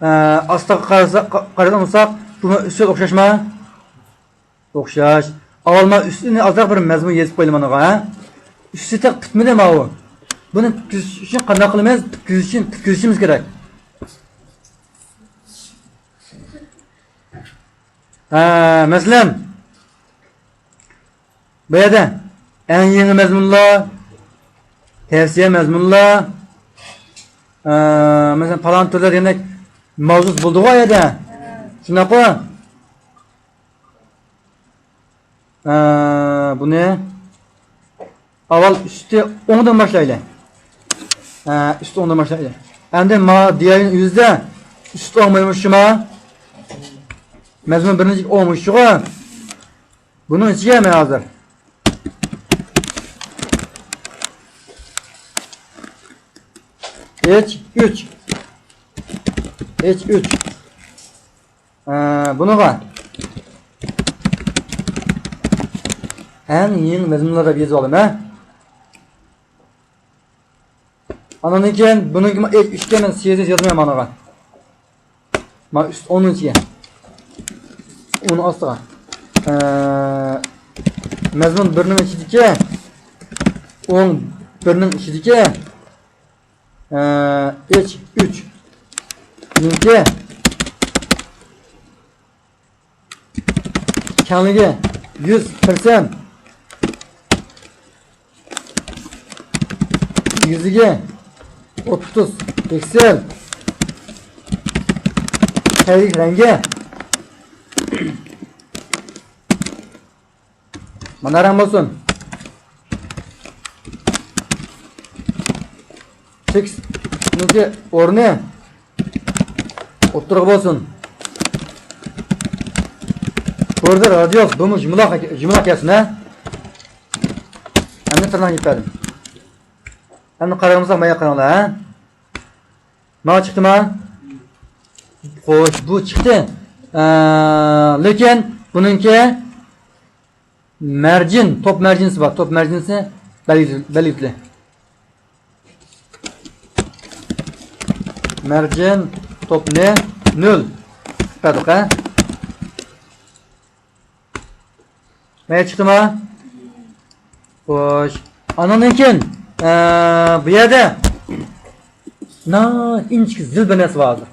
ئا، ئاستىغا قارىسا، قا-، قارىغان بولساق، بۇمۇ ئۈستىگە ئوخشاشما؟ ئوخشاش. ئاۋۋال مانا ئۈستىنى ئازراق بىر مەزمۇن يېزىپ قويىلى مانىغا، ھە؟ ئۈستى تېخى پۈتمىدى ماۋۇ. بۇنى پۈتكۈزۈش ئۈچۈن قانداق قىلىمىز؟ پۈتكۈزۈش ئۈچۈن پۈتكۈزۈشىمىز كېرەك. ھە، مەسىلەن، بۇ يەردە ئەڭ يېڭى مەزمۇنلار، تەۋسىيە مەزمۇنلار، ھە، مەسىلەن، پالان تۈرلەر دېگەندەك ماۋزۇ بولىدىغۇ ئۇ يەردە. شۇنداققۇ؟ ئە، بۇنى ئاۋۋال ئۈستى ئوڭدىن باشلايلى. ئە، ئۈستى ئوڭدىن باشلايلى. ئەمدى ما دىيايىن يۈزدە ئۈستى ئوڭ مۇشۇما؟ مەزمۇن بىرىنچى ئوڭ مۇشۇغۇ. بۇنىڭ ئىچىگە مەن ھازىر ئېچ ئۈچ. ئېچ ئۈچ. ئە، بۇنىڭغا ئەڭ يېڭى مەزمۇنلار دەپ يېزىۋالىمەن. ئاندىن كېيىن بۇنىڭكى ئۈچكە مەن سىيىزىز يازمايمەن مانىغا. مانا ئۈست ئونىنچى. ئۇنىڭ ئاستىغا. ئە، مەزمۇن بىرنىڭ ئىچىدىكى، ئوڭ بىرنىڭ ئىچىدىكى، ئە، ئېچ ئۈچ نىڭكى كەڭلىكى يۈز پىرسەنت، يۈزىگە ئوتتۇز پىكسېل، تەگلىك رەڭگى مانا رەڭ بولسۇن. تېكىستنىڭكى ئورنى ئوتتۇرىغا بولسۇن. بوردېر رادىيۇس، بۇمۇ جۈملە، جۈملە كەلسۇن، ھە؟ ئەمدى تىرناق يېپىپ بەردىم. ئەمدى قارىغىمىزغا مايا قاراڭلار، ھە؟ مانا چىقتىما؟ خوش، بۇ چىقتى. ئە، لېكىن بۇنىڭكى مەرجىن، توپ مەرجىنسى بار. توپ مەرجىنسى بەلگىلىدى. مەرجىن توپنى نۆل قىلىپ بەردۇق، ھە؟ مەيە چىقتىما؟ خوش. ئانىڭدىن كېيىن، ئە، بۇ يەردە ناھايىتى ئىنچىكە زىل بىر نەرسە بار ھازىر.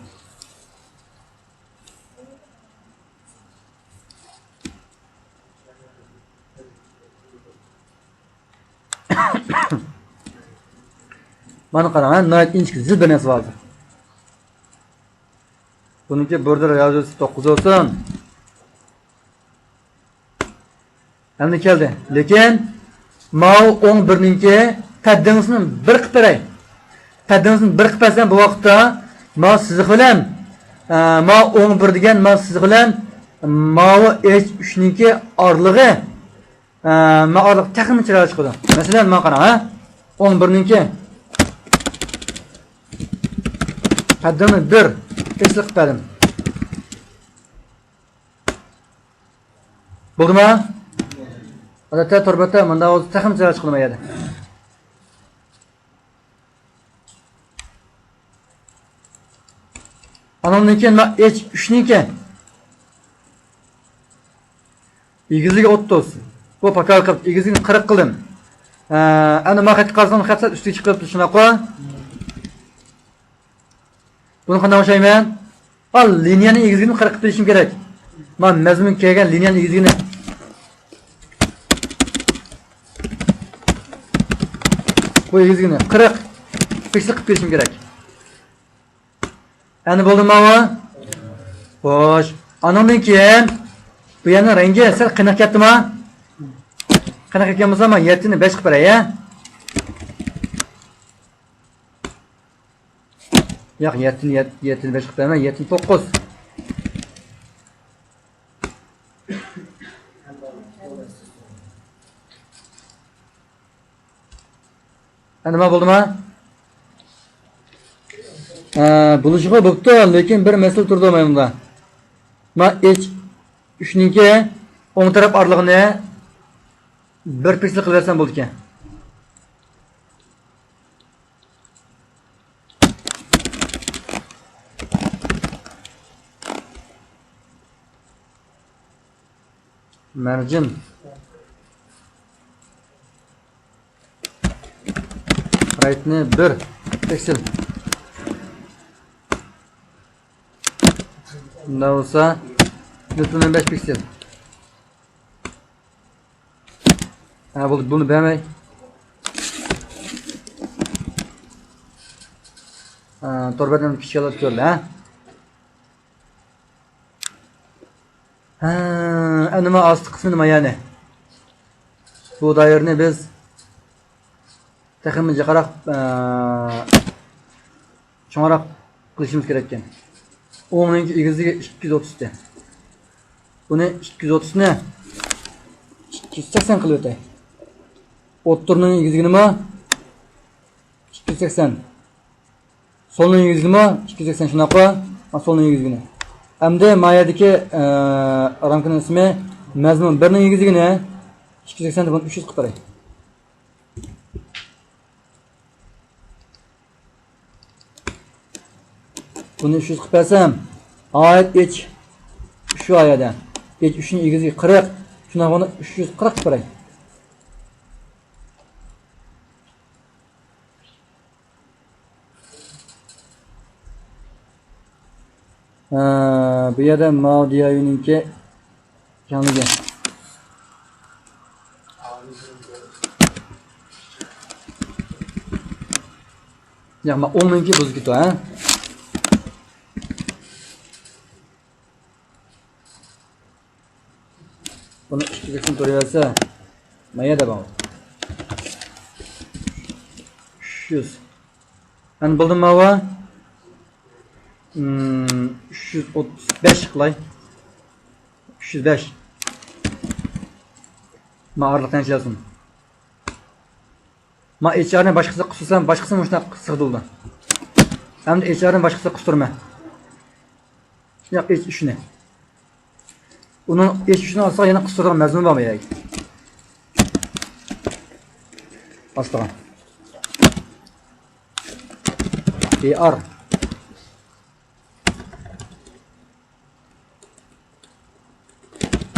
مانا قاراڭ، ھە، ناھايىتى ئىنچىكە زىل بىر نەرسە بار ھازىر. بۇنىڭكى بوردېر رادىيۇسى توققۇز بولسۇن. ئەمدى كەلدى. لېكىن ماۋۇ ئوڭ بىرنىڭكى پەددىڭىسىنى بىر قىلىپ بېرەي. پەددىڭىزنى بىر قىلىپ بەرسەم، بۇ ۋاقىتتا ما سىزىق بىلەن، ئە، ما ئون بىر دېگەن ما سىزىق بىلەن ماۋۇ ئېچ ئۈچنىڭكى ئارىلىقى، ئە، ما ئارىلىق تېخىمۇ چىرايلىق چىقىدۇ. مەسىلەن، ماڭا قاراڭ، ھە؟ ئون بىرنىڭكى پەددىڭنى بىر ئېسىل قىلىپ بەردىم. بولدىما؟ ئادەتتە تور بەتتە مۇنداق بولسا تېخىمۇ چىرايلىق چىقىدۇ ما يەردە. ئانىڭدىن كېيىن مانا ئېچ ئۈچنىڭكى ئېگىزلىكى ئوتتۇز. بۇ پاكار قىلىپ ئېگىزلىكىنى قىرىق قىلدىم. ئە، ئەمدى مانا خەتكە قارىساڭ، خەت سەل ئۈستىگە چىقىپ قېلىپتۇ، شۇنداققۇ؟ بۇنى قانداق ئوخشايمەن؟ ھا، لىنىيەنىڭ ئېگىزلىكىنى قىرىق قىلىپ بېرىشىم كېرەك. مانا مەزمۇن كەلگەن لىنىيەنىڭ ئېگىزلىكىنى. بۇ ئېگىزلىكىنى قىرىق پىكسېل قىلىپ بېرىشىم كېرەك. ئەمدى بولدىمۇ ماۋۇ؟ خوش. ئانىڭدىن كېيىن بۇ يەرنىڭ رەڭگى سەل قېنىق كەتتىما؟ قېنىق كەتكەن بولسا، مانا يەتتىنى بەش قىلىپ بېرەي، ھە؟ ياق، يەتتىنى، يەت-، يەتتىنى بەش قىلىپ بەرمەي، يەتتىنى توققۇز. ئەمدى نېمە بولدىما؟ ھە، بولۇشىغۇ بوپتۇ، لېكىن بىر مەسىلە تۇرىدۇ مانا بۇندا. ما ئېچ ئۈچنىڭكى ئوڭ تەرەپ ئارىلىقىنى بىر پىكسېل قىلىۋەتسەم بولىدىكەن. مەرجىن. رايتنى بىر پىكسېل. بۇنداق بولسا، لېفتنى بەش پىكسېل. ھە، بولدى، بۇنى بەرمەي. ھە، تور بەتنىڭ كىچىك كۆرۈلدى، ھە؟ ھە، ئەمدى مانا ئاستى قىسمىنى ما يەنى. بۇ دائىرىنى بىز تېخىمۇ جىقراق، ئە، چوڭراق قىلىشىمىز كېرەككەن. ئوڭنىڭكى ئېگىزلىكى ئىككى يۈز ئوتتۇز ئىدى. بۇنى ئىككى يۈز ئوتتۇزنى ئىككى يۈز سەكسەن قىلىۋېتەي. ئوتتۇرىنىڭ ئېگىزلىكىنىمۇ ئىككى يۈز سەكسەن. سولنىڭ يۈزىگىمۇ ئىككى يۈز سەكسەن شۇنداققۇ؟ ھە، سولنىڭ يۈزىگىنى. ئەمدى ما يەردىكى، ئە، رامكىنىڭ ئىسمى مەزمۇن بىرنىڭ يۈزىگىنى ئىككى يۈز سەكسەن دەپ ئۈچ يۈز قىلىپ بېرەي. بۇنى ئۈچ يۈز قىلىپ بەرسەم، ئايەت ئېچ ئۈچ ئايەتە. ئېچ ئۈچنىڭ ئېگىزى قىرىق. شۇنداق بولغاندا ئۈچ يۈز قىرىق قىلىپ بېرەي. ھە، بۇ يەردە ماۋۇ دىيايۇنىڭكى كەڭلىكى. ياق، ما ئوڭنىڭكى بۇزۇلۇپ كېتىدۇ، ھە؟ بۇنى ئىككى قىسىم تۇرۇۋەرسە، ما يەردە بار؟ ئۈچ يۈز. ئەنە بولدىمۇ ماۋۇ؟ ئۈچ يۈز ئوتتۇز بەش قىلاي. ئۈچ يۈز بەش. ما ئارىلىق تەڭشەلسۇن. ما ئېچ ئارنى باشقىسى قىسسام، باشقىسى مۇشۇنداق سىغدۇرىدۇ. ئەمدى ئېچ ئارنى باشقىسى قىستۇرىمەن. ياق، ئېچ ئۈچنى. ئۇنىڭ ئېچ ئۈچنىڭ ئاستىغا يەنە قىستۇرىدىغان مەزمۇن بارمۇ ياكى؟ ئاستىغا. ئېئار.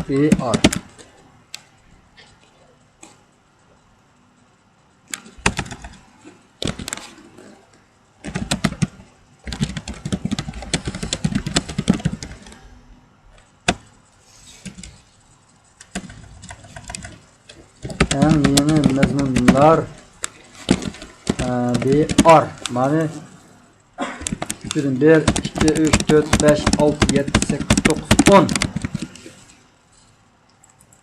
ئېئار. ئەڭ يېڭى مەزمۇنلار، ئە، بىئار. مانا ئۈچىدىن بىر، ئىككى، ئۈچ، تۆت، بەش، ئالتە، يەتتە، سەككىز، توققۇز، ئون.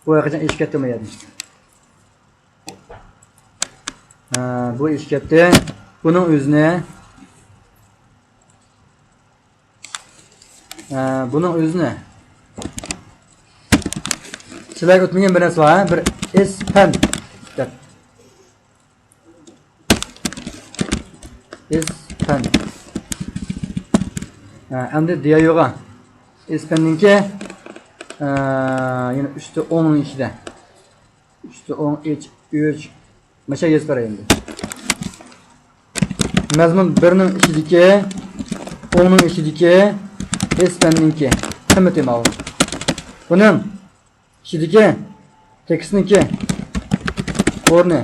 بۇ ھەقىقەتەن ئېشىپ كەتتىمۇ يەردىن؟ ھە، بۇ ئېشىپ كەتتى. بۇنىڭ ئۆزىنى ئە، بۇنىڭ ئۆزىنى سىلەرگە ئۆتمىگەن بىر نەرسە بار، ھە؟ بىر ئېس پەن دەپ. ئېس پەن. ھە، ئەمدى دىيايوغا. ئېس پەننىڭكى، ئە، يەنە ئۈستى ئوڭنىڭ ئىچىدە. ئۈستى ئوڭ، ئىچ ئۈچ. ماشا يېزىپ بېرەي ئەمدى. مەزمۇن بىرنىڭ ئىچىدىكى، ئوڭنىڭ ئىچىدىكى ئېس پەننىڭكى قىممىتى ماۋۇ. بۇنىڭ ئىچىدىكى تېكىستنىڭكى ئورنى.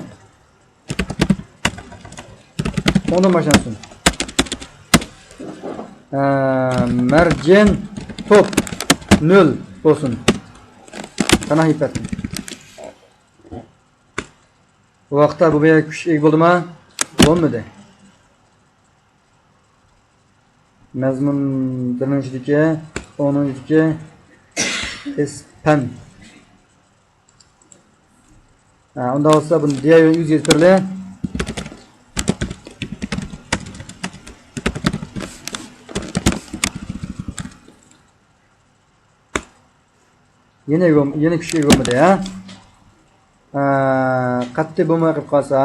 ئوڭدىن باشلانسۇن. ئە، مەرجىن توپ نۆل بولسۇن. تاناھ يىپەتتىن. بۇ ۋاقىتتا بۇ بىر كۈچ ئىگە بولدىما؟ بولمىدى. مەزمۇن بىرنىڭ ئىچىدىكى، ئوڭنىڭ ئىچىدىكى ئېس پەن. ھە، ئۇنداق بولسا بۇنى دىيايو يۈز يېتىپ بېرىلى. يەنە يەنە كۈچ ئىگە بولمىدى، ھە؟ ھە، قەتئىي بولماي قېلىپ قالسا.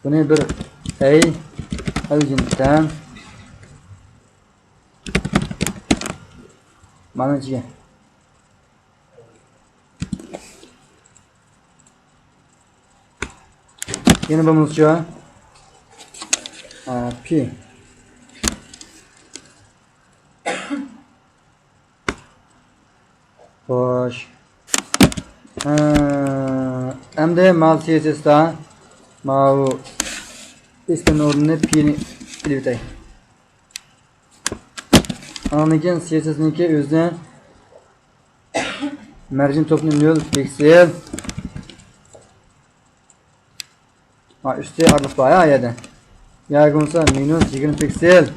بۇنى بىر ئەي، ئەي جىنسىدىن. مانا ئىچىگە. يەنە بولمىسىچۇ؟ ئا، پى. خوش. ھە، ئەمدى ماۋۇ سىيېسىستا ماۋۇ ئىسمىنىڭ ئورنىنى پىنى ئېلىۋېتەي. ئاندىن كېيىن سىيېسىسنىڭكى ئۆزىنى مەرجىن توپنى نۆل پىكسېل. ھا، ئۈستى ئارىلىق بار ھە، يەردە. ياكى بولمىسا مىنۇس يىگىرمە پىكسېل.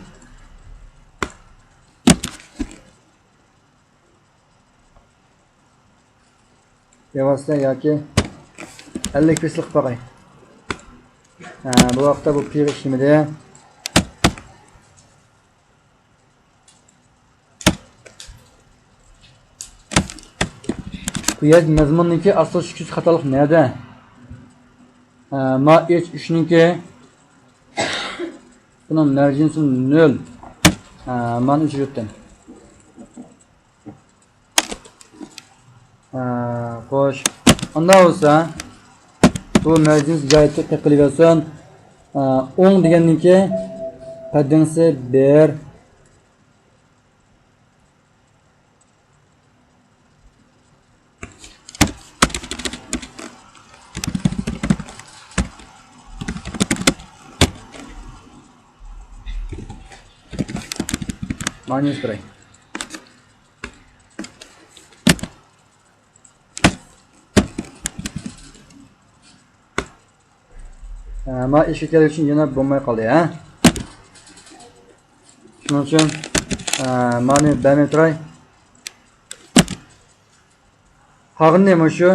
بىۋاسىتە ياكى ئەللىك پىكسېل قىلىپ باقاي. ھە، بۇ ۋاقىتتا بۇ پىغا ئىشلىمىدى. بۇ يەردە مەزمۇننىڭكى ئاساسلىق ئۈچ يۈز خاتالىق نەدە؟ ھە، ما ئېچ ئۈچنىڭكى بۇنىڭ مەرجىنىسى نۆل. ھە، مانا ئۈچ يۈز ئۆتتۈم. ھە، خوش. ئۇنداق بولسا، بۇ مەرجىنىسى جايىدا تەققىلىۋەرسۇن. ھە، ئوڭ دېگەننىڭكى پەددىڭىسى بىر. مانا يېزىپ بېرەي. ھە، ما ئىشىك كەلگۈچى يەنە بولماي قالدى، ھە؟ شۇنىڭ ئۈچۈن، ھە، مانى بەرمەي تۇراي. قالغىنى مۇشۇ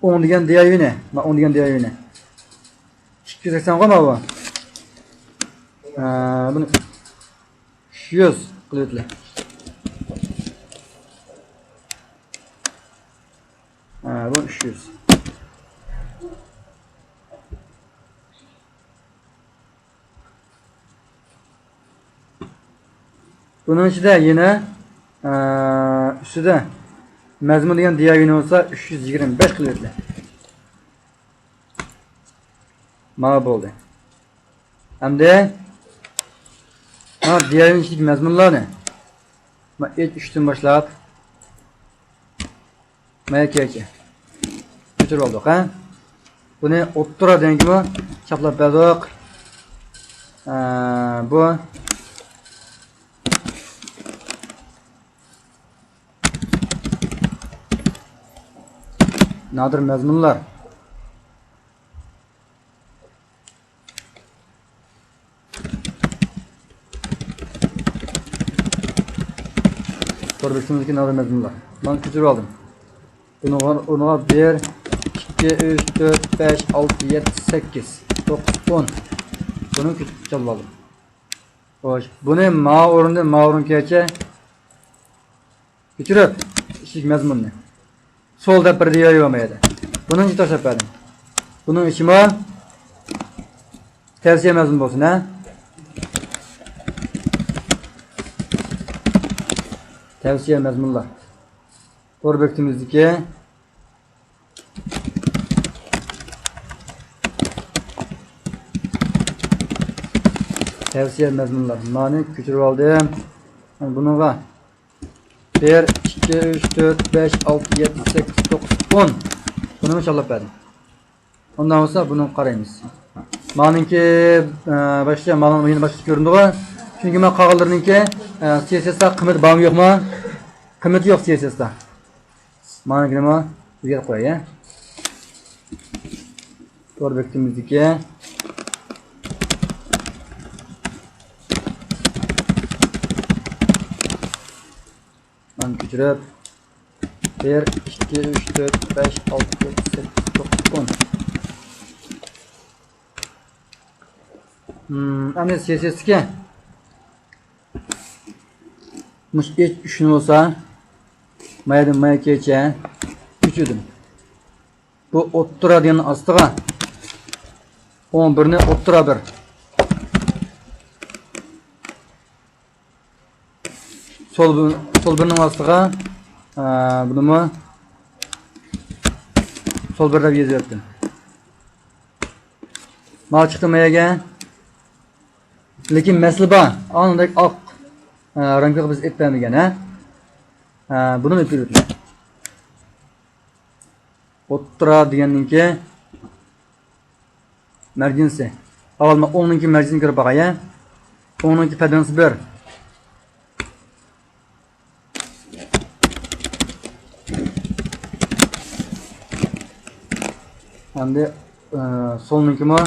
ئوڭ دېگەن دىيايۋىنى، ما ئوڭ دېگەن دىيايۋىنى. ئىككى يۈز سەكسەن غۇ ما بۇ. ھە، بۇنى ئۈچ يۈز قىلىۋېتىلى. ھە، بۇ ئۈچ يۈز. بۇنىڭ ئىچىدە يەنە، ئە، ئۈستىدە مەزمۇن دېگەن دىياۋىنى بولسا ئۈچ يۈز يىگىرمە بەش قىلىۋېتىلى. مانا بولدى. ئەمدى مانا دىياۋىنىڭ ئىچىدىكى مەزمۇنلارنى، مانا ئېچ ئۈچتىن باشلاپ، مايا كېكى. كۆچۈرۈپ ئالدۇق، ھە؟ بۇنى ئوتتۇرا دېگەنگىمۇ چاپلاپ بەردۇق. ھە، بۇ نادىر مەزمۇنلار. تور بېكىتىمىزدىكى نادىر مەزمۇنلار. مانا كۆچۈرۈپ ئالدىم. ئۇنىڭغا، ئۇنىڭغا بىر، ئىككى، ئۈچ، تۆت، بەش، ئالتە، يەتتە، سەككىز، توققۇز، ئون. بۇنى كۆچۈرۈپ چاپلاپ ئالدىم. خوش، بۇنى ما ئورۇندىن ما ئورۇنغىچە كۆچۈرۈپ، ئىچىدىكى مەزمۇننى سول دەپ بىردە يايىۋالمايدۇ. بۇنىڭ ئىچىگە تاشلاپ بەردىم. بۇنىڭ ئىچىمۇ تەۋسىيە مەزمۇن بولسۇن، ھە؟ تەۋسىيە مەزمۇنلار. تور بېكىتىمىزدىكى تەۋسىيە مەزمۇنلار. مانى كۆچۈرۈپ ئالدىم. بۇنىڭغا بىر، ئىككى، ئۈچ، تۆت، بەش، ئالتە، يەتتە، سەككىز، توققۇز، ئون. بۇنىمۇ چاپلاپ بەردىم. ئۇنداق بولسا بۇنىڭغا قارايمىز. مانىڭكى، ئە، باشقىچە، مانىڭ يەنە باشقىچە كۆرۈنىدىغۇ. چۈنكى مانا قالغانلىرىنىڭكى، ئە، سى ئېس ئېستا قىممىتى بارمۇ يوقمۇ؟ قىممىتى يوق سى ئېس ئېستا. مانىڭكىنىمۇ ئۆزگەرتىپ قوياي، ھە؟ تور بېكىتىمىزدىكى مانا كۆچۈرۈپ، بىر، ئىككى، ئۈچ، تۆت، بەش، ئالتە، يەتتە، سەككىز، توققۇز، ئون. ھىم، ئەمدى سىياسەتتىكى مۇشۇ ئىچ ئۈچنى بولسا، مايدىن مايا كېچە ئۈچ ئىدىم. بۇ ئوتتۇرا دېگەننىڭ ئاستىغا ئون بىرنى ئوتتۇرا بىر. سول، سول بىرنىڭ ئاستىغا، ئە، بۇنىمۇ سول بىر دەپ يېزىۋەتتىم. مانا چىقتى ما يەرگە. لېكىن مەسىلە بار. ئاندەك ئاق، ئە، رامكىغا بىز ئېلىپ بەرمىگەن، ھە؟ ئە، بۇنىمۇ ئېلىپ بېرىۋېتىمەن. ئوتتۇرا دېگەننىڭكى مەرجىنسى. ئاۋۋال مەن ئوڭنىڭكى مەرجىنىنى كۆرۈپ باقاي، ھە؟ ئوڭنىڭكى پەدەنسى بىر. ئەمدى، ئە، سولنىڭكىمۇ،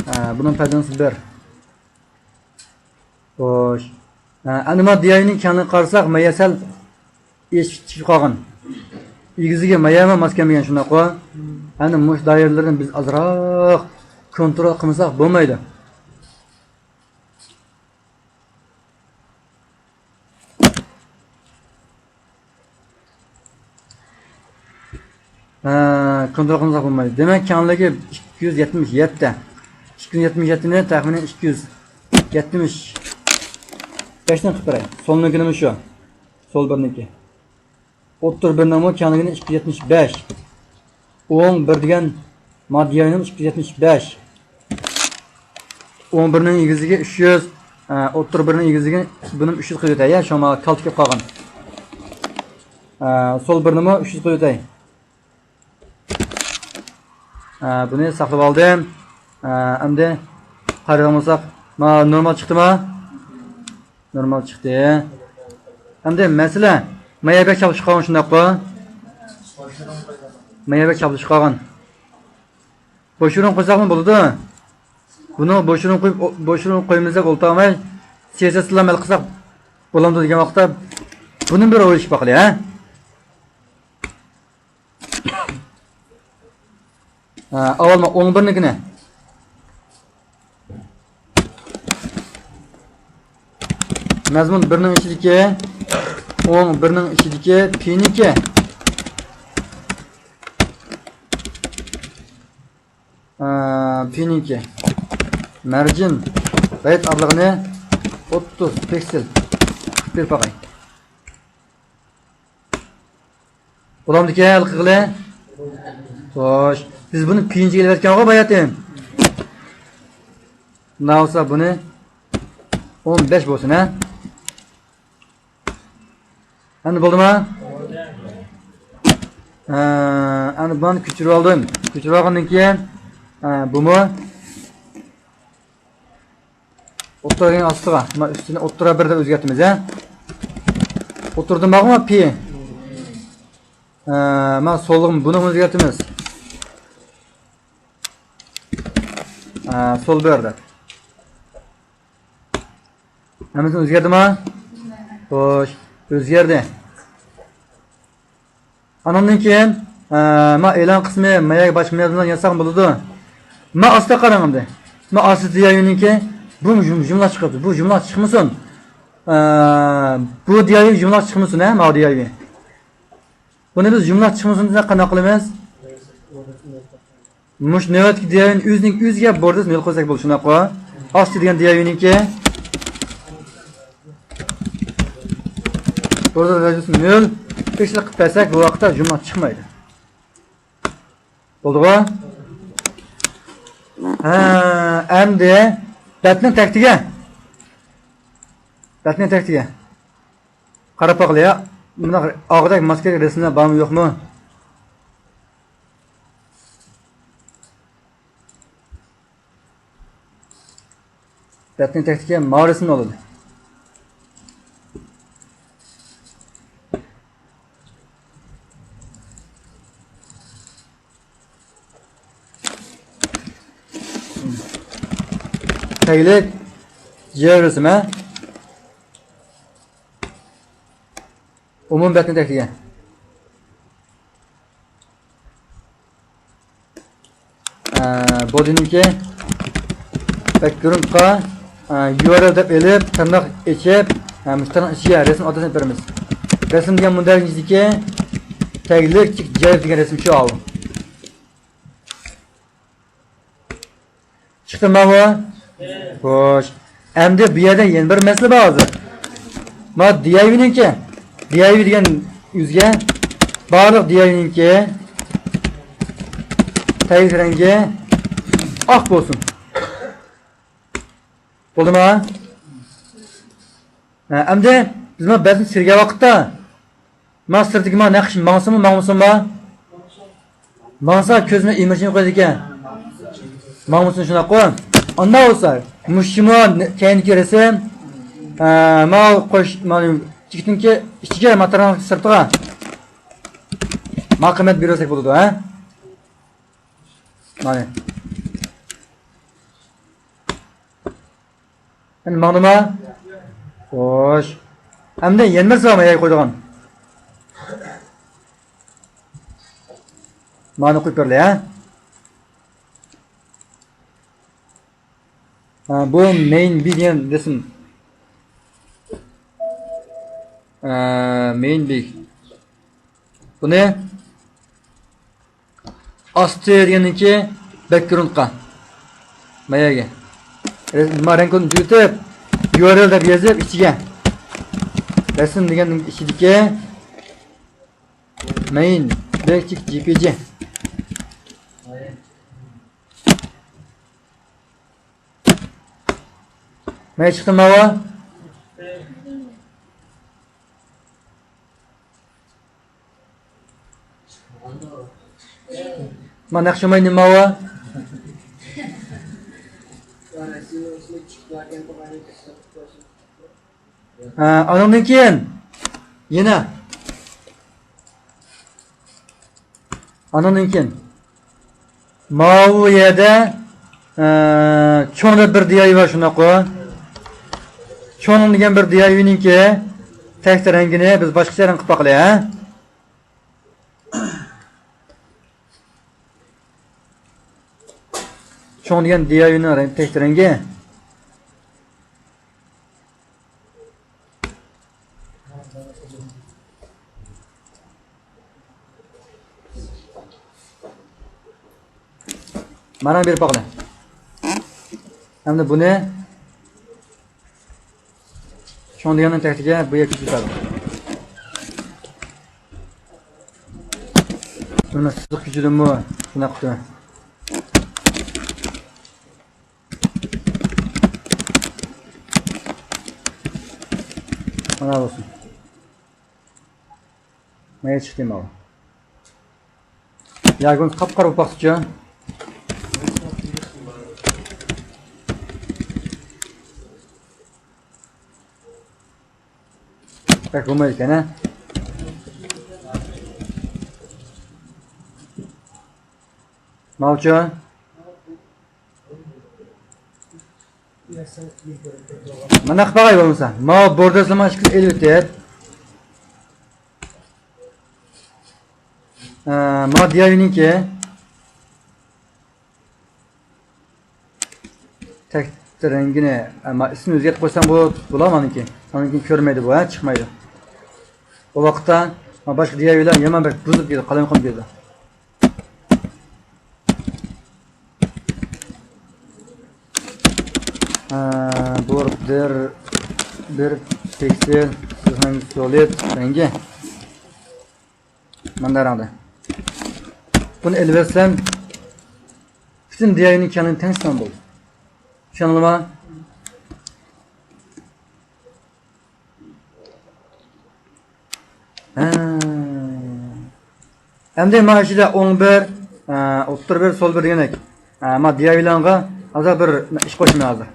ئە، بۇنىڭ پەدەنسى بىر. خوش. ئە، ئەنە ما دىياينىڭ كەڭلىكىگە قارىساق، مايا سەل ئېشىپ چۈشۈپ قالغان. ئېگىزىگە مايا ماس كەلمىگەن، شۇنداققۇ؟ ئەنە مۇشۇ دائىرىلىرىنى بىز ئازراق كونترول قىلمىساق بولمايدۇ. ھە، كونترول قىلمىساق بولمايدۇ. دېمەك، كەڭلىكى ئىككى يۈز يەتمىش يەتتە. ئىككى يۈز يەتمىش يەتتىنى تەخمىنەن ئىككى يۈز يەتمىش بەشتىن قىلىپ بېرەي. سولنىڭكىنىمۇ شۇ. سول بىرنىڭكى. ئوتتۇرا بىرنىڭمۇ كەڭلىكىنى ئىككى يۈز يەتمىش بەش. ئوڭ بىر دېگەن ماددىيەنىڭ ئىككى يۈز يەتمىش بەش. ئوڭ بىرنىڭ ئېگىزلىكى ئۈچ يۈز، ئە، ئوتتۇرا بىرنىڭ ئېگىزلىكى بۇنىمۇ ئۈچ يۈز قىلىۋېتەي، يا، شۇڭا كالتە كېلىپ قالغان. ئە، سول بىرنىمۇ ئۈچ يۈز قىلىۋېتەي. ئە، بۇنى ساقلىۋالدىم. ئە، ئەمدى قارايدىغان بولساق، ما نورمال چىقتىما؟ نورمال چىقتى. ئەمدى مەسىلە، مايا بەك چاپلىشىپ قالغان، شۇنداققۇ؟ مايا بەك چاپلىشىپ قالغان. بوش ئورۇن قويساقمۇ بولىدۇ. بۇنى بوش ئورۇن قويۇپ، بوش ئورۇن قويمىساق ئولتۇرماي، سىياسەتلەرنى ھەل قىلساق بولامدۇ دېگەن ۋاقىتتا، بۇنى بىر ئويلىشىپ باقىلى، ھە؟ ھە، ئاۋۋال مانا ئوڭ بىرنىڭكىنى. مەزمۇن بىرنىڭ ئىچىدىكى، ئوڭ بىرنىڭ ئىچىدىكى پىنىڭكى. ھە، پىنىڭكى. مەرجىن بەيت ئارىلىقىنى ئوتتۇز پىكسېل بېرىپ باقاي. بولامدىكەن ھەل قىلغىلى؟ خوش. بىز بۇنى پىنچىگە ئېلىۋەتكەنغۇ باياتىن. مۇنداق بولسا بۇنى ئون بەش بولسۇن، ھە؟ ئەمدى بولدىما؟ ھە، ئەمدى بۇنى كۆچۈرۈپ ئالدىم. كۆچۈرۈپ ئالغاندىن كېيىن، ھە، بۇمۇ ئوتتۇرا دېگەن ئاستىغا، مانا ئۈستىنى ئوتتۇرا بىر دەپ ئۆزگەرتىمىز، ھە؟ ئوتتۇرىدىن بارغۇ ما پى. ھە، مانا سولغا بۇنى ئۆزگەرتىمىز. ھە، سول بىر دەپ. ھەممىسى ئۆزگەردىما؟ خوش، ئۆزگەردى. ئانىڭدىن كېيىن، ئە، ما ئېلان قىسمى، ما يەرگە باشقا مەزمۇنلار يازساق بولىدۇ. ما ئاستا قاراڭ ئەمدى. مانا ئاستى دىياۋىنىڭكى بۇ يۇم-، يۇمىلاق چىقىپتۇ. بۇ يۇمىلاق چىقمىسۇن. ئە، بۇ دىياۋى يۇمىلاق چىقمىسۇن، ھە، ماۋۇ دىياۋى. بۇنى بىز يۇمىلاق چىقمىسۇن دېسەك قانداق قىلىمىز؟ مۇشۇ نۆۋەتتىكى دىياۋىنى ئۆزىنىڭ ئۆزىگە بوردىسى نۆل قويساق بولىدۇ، شۇنداققۇ؟ ئاستى دېگەن دىياۋىنىڭكى بوردىسى نۆل. ئىشلىق قىلىپ بەرسەك، بۇ ۋاقىتتا يۇمىلاق چىقمايدۇ. بولدىغۇ؟ ھە، ئەمدى بەتنىڭ تەكتىگە. بەتنىڭ تەكتىگە. قاراپ باقىلى يا. مۇنداق ئالغۇدەك ماسكىلىق رەسىملەر بارمۇ يوقمۇ؟ بەتنىڭ تەكتىگە ماۋۇ رەسىمنى ئالىدۇ. تەگلىك يەر رەسىمى. ئومۇمىي بەتنى تەكلىگەن. ئە، بودىنىڭكى بەكگراۋندقا، ئە، يۇ ئار ئېل دەپ ئېلىپ، تىرناق ئېچىپ، ئە، مۇشۇ تىرناق ئىچىگە رەسىم ئادرېسىنى بېرىمىز. رەسىم دېگەن مۇنداق ئىچىدىكى تەگلىك جىپ دېگەن رەسىم شۇ ئاۋۇ. چىقتىمۇ بۇ؟ خوش. ئەمدى بۇ يەردە يەنە بىر مەسىلە بار ھازىر. مانا دىيايۋىنىڭكى. دىيايۋى دېگەن ئۆزگە. بارلىق دىيايۋىنىڭكى تەگلىك رەڭگى ئاق بولسۇن. بولدىمۇ؟ ھە، ئەمدى بىز مانا بەتنى سىرگەن ۋاقىتتا، مانا سىرتتىكى مانا نەقىش ماڭسىمۇ، ماڭمىسۇنمۇ؟ ماڭسا كۆزنى ئىمىرچىنىپ قويىدىكەن. ماڭمىسۇن شۇنداققۇ؟ ئانداق بولسا، مۇشۇمۇ كەينىدىكى رەسىم، ئە، مانا قوش، مانا چېكىتنىڭكى ئىچىگە، ماتېرىيالنىڭ سىرتىغا. مانا قىممەت بېرىۋەتسەك بولىدۇ، ھە؟ مانا. ئەمدى ماڭدىما؟ خوش. ئەمدى يەنە بىرسى بارمۇ يەرگە قويىدىغان؟ مانا قويۇپ بېرىلى، ھە؟ ھە، بۇ مەين بى دېگەن رەسىم. ھە، مەين بى. بۇنى ئاستى دېگەننىڭكى بەكگراۋندقا. مايەگە. ما رەڭ كودىنى تۈگىتىپ، يۇ ئار ئېل دەپ يېزىپ، ئىچىگە. رەسىم دېگەننىڭ ئىچىدىكى مەين بەكچىك جي پى جى. مايە چىقتى ماۋۇ. ما نەقشە ماي نېمە ئۇ؟ ھە، ئانىڭدىن كېيىن يەنە. ئانىڭدىن كېيىن ماۋۇ يەردە، ئە، چوڭ دەپ بىر دىيايۋى بار، شۇنداققۇ؟ چوڭ دېگەن بىر دىيايۋىنىڭكى تەكتى رەڭگىنى بىز باشقىچە رەڭ قىلىپ باقىلى، ھە؟ چوڭ دېگەن دىيايۋىنىڭ رەڭ-، تەكتى رەڭگى. مانا بېرىپ باقىلى. ئەمدى بۇنى چوڭ دېگەننىڭ تەكتىگە بۇ يەرگە كۆچۈرۈپ بەردۇق. بۇنى سىزىق كۆچۈردۈممۇ؟ شۇنداق قىلدىم. مانا بولسۇن. مايا چىقتى ماۋۇ. ياگۇن قاپقارا بولۇپ باقسىچۇ. بەك بولمايدىكەن ھە. ماۋۇچۇ. مانا قىلىپ باقاي بولمىسا. ماۋۇ بورداسلىما ئىككىسى ئېلىۋېتىپ. ئە، ماۋۇ دىيايۋىنىڭكى. تەكتى رەڭگىنى، ئەمما ئىسمىنى ئۆزگەرتىپ قويسام بۇ بولا مانىڭكى. ئانىڭكىن كۆرمەيدۇ بۇ، ھە، چىقمايدۇ. ئۇ ۋاقىتتا ما باشقا دىياۋىلەر يامان بەك بۇزۇلۇپ كېتىدۇ، قالايمىقان كېتىدۇ. ھە، بوردېر بىر پىكسېل سولىد رەڭگى. مانداق رەڭدە. بۇنى ئېلىۋەتسەم، پۈتۈن دىياۋىنىڭ كەڭلىكىنى تەڭشىسەم بولدى. چۈشەندىڭلارمۇ؟ ھە. ئەمدى مانا ئىچىدە ئوڭ بىر، ئە، ئوتتۇرا بىر، سول بىر دېگەندەك. ئە، ما دىياۋىلانغا ھازىر بىر ئىش قوشىمەن ھازىر.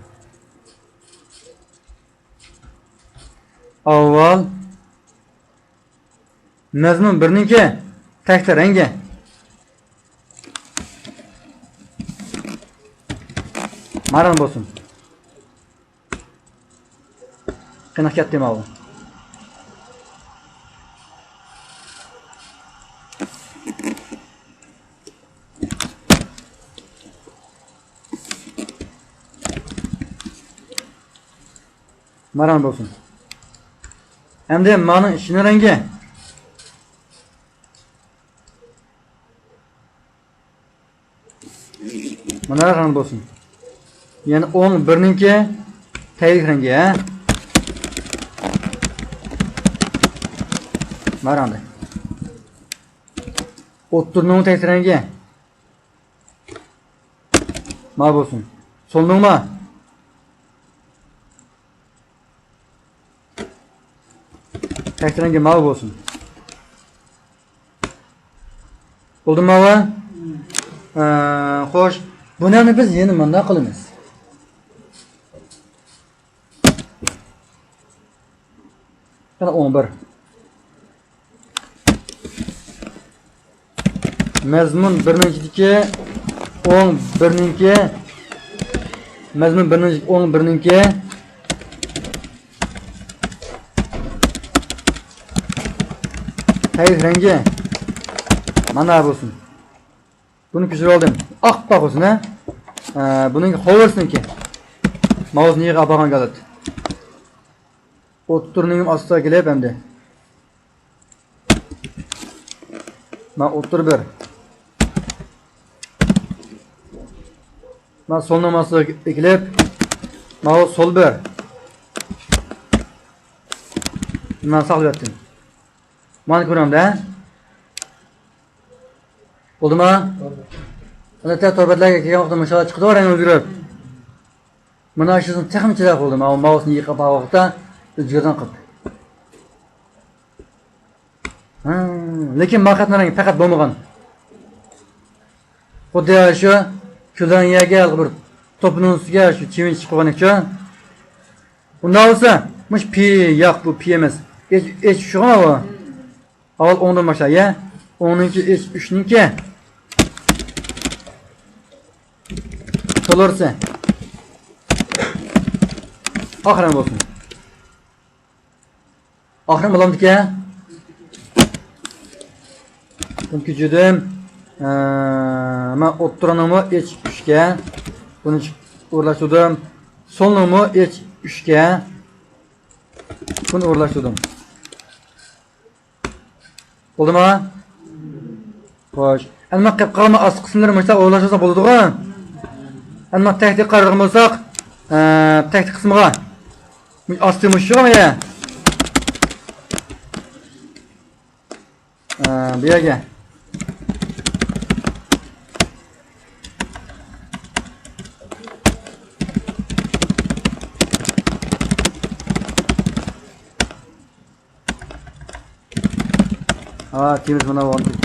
ئاۋۋال مەزمۇن بىرنىڭكى تەكتى رەڭگى ماران بولسۇن. قېنىق كەتتى ماۋۇ. ماران بولسۇن. ئەمدى مانىڭ ئىچىنىڭ رەڭگى مانا رەڭ بولسۇن. يەنى ئوڭ بىرنىڭكى تەگلىك رەڭگى، ھە؟ مانا رەڭدە. ئوتتۇرىنىڭ تەگلىك رەڭگى ما بولسۇن. سولنىڭما؟ تەكتىرەڭگە ماۋۇ بولسۇن. بولدىمۇ ماۋۇ؟ ئە، خوش. بۇنى ئەمدى بىز يەنە مۇنداق قىلىمىز. يەنە ئوڭ بىر. مەزمۇن بىرنىڭكىدىكى ئوڭ بىرنىڭكى، مەزمۇن بىرنىڭكى ئوڭ بىرنىڭكى تەگلىك رەڭگى مانا بولسۇن. بۇنى كۆچۈرۈپ ئالدىم. ئاپئاق بولسۇن، ھە. ئە، بۇنىڭكى خوۋېرسنىڭكى. ماۋۇسىنى يىغىپ ئاپارغان گالات. ئوتتۇرىنىڭ ئاستىغا كېلىپ ئەمدى. مانا ئوتتۇرا بىر. مانا سولنىڭ ئاستىغا ئېكىلىپ، مانا سول بىر. مانا ساقلىۋەتتىم. مانا كۆرۈڭدە. بولدىما؟ بولدى. ئەلۋەتتە، تور بەتلەرگە كەلگەن ۋاقىتتا مۇشۇلار چىقىدۇ، رەڭ ئۆزگىرىپ. مانا شۇنىڭ تېخىمۇ چىرايلىق بولدى. ماۋۇ ماۋۇسىنى يىقىپ ئالغان ۋاقىتتا ئۆزگەرگەن قىلدى. ھە، لېكىن ما خەتنىڭ رەڭگى پەقەت بولمىغان. خۇددى شۇ كۈلدەڭ يەرگە بىر توپىنىڭ ئۈستىگە شۇ چىۋىن چىقىپ قويغاندەكچۇ. ئۇنداق بولسا، مۇشۇ پى، ياق، بۇ پى ئەمەس. ئېچ، ئېچ شۇغۇ بۇ. ئاۋۋال ئوڭدىن باشلاي، يە. ئوڭنىڭكى ئېچ ئۈچنىڭكى. تولۇرسى. ئاخىرىنى بولسۇن. ئاخىرى بولامدىكەن؟ بۇنى كۆچۈردۈم. ئە، مەن ئوتتۇرىنىڭمۇ ئېچ ئۈچكە. بۇنى ئورۇنلاشتۇردۇم. سولنىڭمۇ ئېچ ئۈچكە. بۇنى ئورۇنلاشتۇردۇم. بولدىما؟ خوش. ئەمما قېلىپ قالغان ئاستى قىسىملىرى مۇشۇنداق ئورۇنلاشتۇرساق بولىدىغۇ؟ ئەمما تەكتىكە قارىغان بولساق، ئە، تەكتىكە قىسمىغا. ئاستى مۇشۇغۇ يە؟ ئە، بۇ يەرگە. ھا، تېمىز مانا بولغان.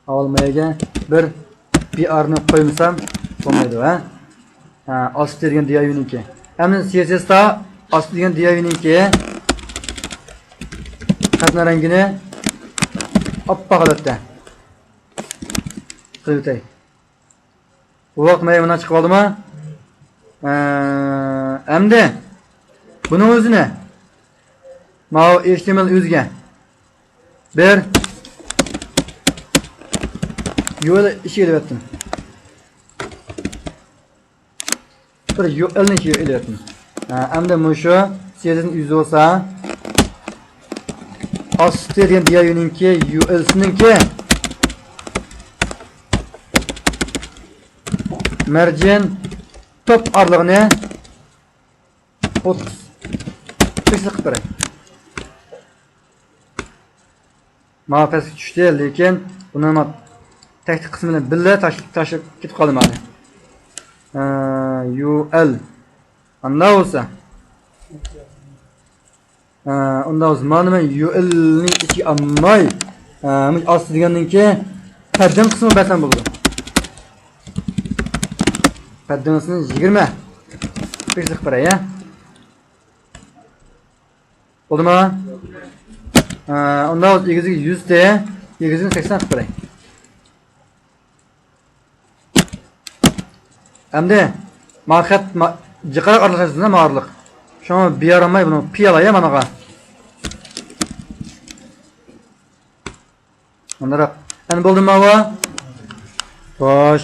ئاۋۋال ماياگە بىر بىئارنى قويمىسام بولمايدۇ، ھە؟ ھە، ئاستى دېگەن دىياۋىنىڭكى. ئەمدى سىيېسىستا ئاستى دېگەن دىياۋىنىڭكى خەتنىڭ رەڭگىنى ئاپئاق ھالەتتە قىلىۋېتەي. بۇ ۋاقىت مايا مانا چىقىپ قالدىما؟ ھە، ئەمدى بۇنىڭ ئۆزىنى ماۋۇ ئېچ تى ئېم ئېل ئۆزىگە بىر يۇ ئېل ئىچىگە ئېلىۋەتتىم. بىر يۇ ئېل نى ئىچىگە ئېلىۋەتتىم. ھە، ئەمدى مۇشۇ سى ئېس ئېس نى ئۈزۈۋالسا، ئاستى دېگەن دى ئاي يۇ نىڭكى، يۇ ئېل سى نىڭكى مەرجىن توپ ئارىلىقىنى ئوتتۇز پىكسېل قىلىپ بېرەي. مانا پەسكە چۈشتى، لېكىن بۇنى ما-، تەكتى قىسمى بىلەن بىللە تاش-، تاشلاپ كېتىپ قالدى مانا. ئە، يۇ ئېل. ئاندا بولسا. ئە، ئۇندا بولسا، مانا مەن يۇ ئېل نى ئىچىگە ئالماي، ئە، مۇشۇ ئاستى دېگەندىن كېيىن پەددىن قىسمى بەرسەم بولىدۇ. پەددىن قىسمى يىگىرمە پىكسېل قىلىپ بېرەي، ھە؟ بولدىما؟ ئە، ئۇندا بولسا ئېگىزلىكى يۈز تى، ئېگىزلىكىنى سەكسەن قىلىپ بېرەي. ئەمدى ما خەت ما-، جىقراق ئارىلىق، ما ئارىلىق. شۇڭا بى ئارىلىق بۇنى پى ئالاي مانىغا. ئاندىراق. ئەمدى بولدىمۇ ماۋۇ؟ خوش.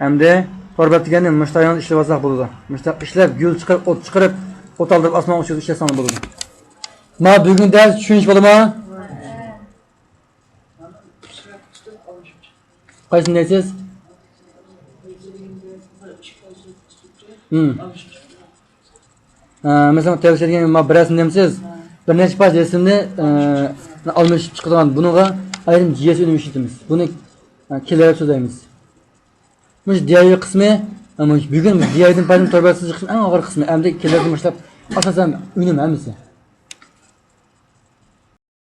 ئەمدى تور بەت دېگەننى مۇشتاق يەنە ئىشلەپ ئالساق بولىدۇ. مۇشتاق ئىشلەپ، گۈل چىقىرىپ، ئوت چىقىرىپ، ئوت ئالدۇرۇپ، ئاسمان ئۇچۇرۇپ ئىشلەتسەڭ بولىدۇ. ما بۈگۈن دەرس چۈشىنىش بولدىما؟ قايسىنى دەيسىز؟ ھىم. ئە، مەسىلەن، تەۋسىيە دېگەن ما بىر رەسىم دەيمسىز؟ بىر نەچچە پارچە رەسىمنى، ئە، ئالمىشىپ چىقىدىغان بۇنىڭغا ئايرىم جى ئېس ئۈنۈمى ئىشلىتىمىز. بۇنى، ئە، كېلەر دەپ سۆزلەيمىز. مۇشۇ دى ئاي قىسمى، ئە، مۇشۇ بۈگۈن دى ئايدىن پايدىلىنىپ تور بەت سىزىش قىسمى ئەڭ ئاخىرقى قىسمى. ئەمدى كېلەردىن باشلاپ ئاساسەن ئۈنۈم ھەممىسى.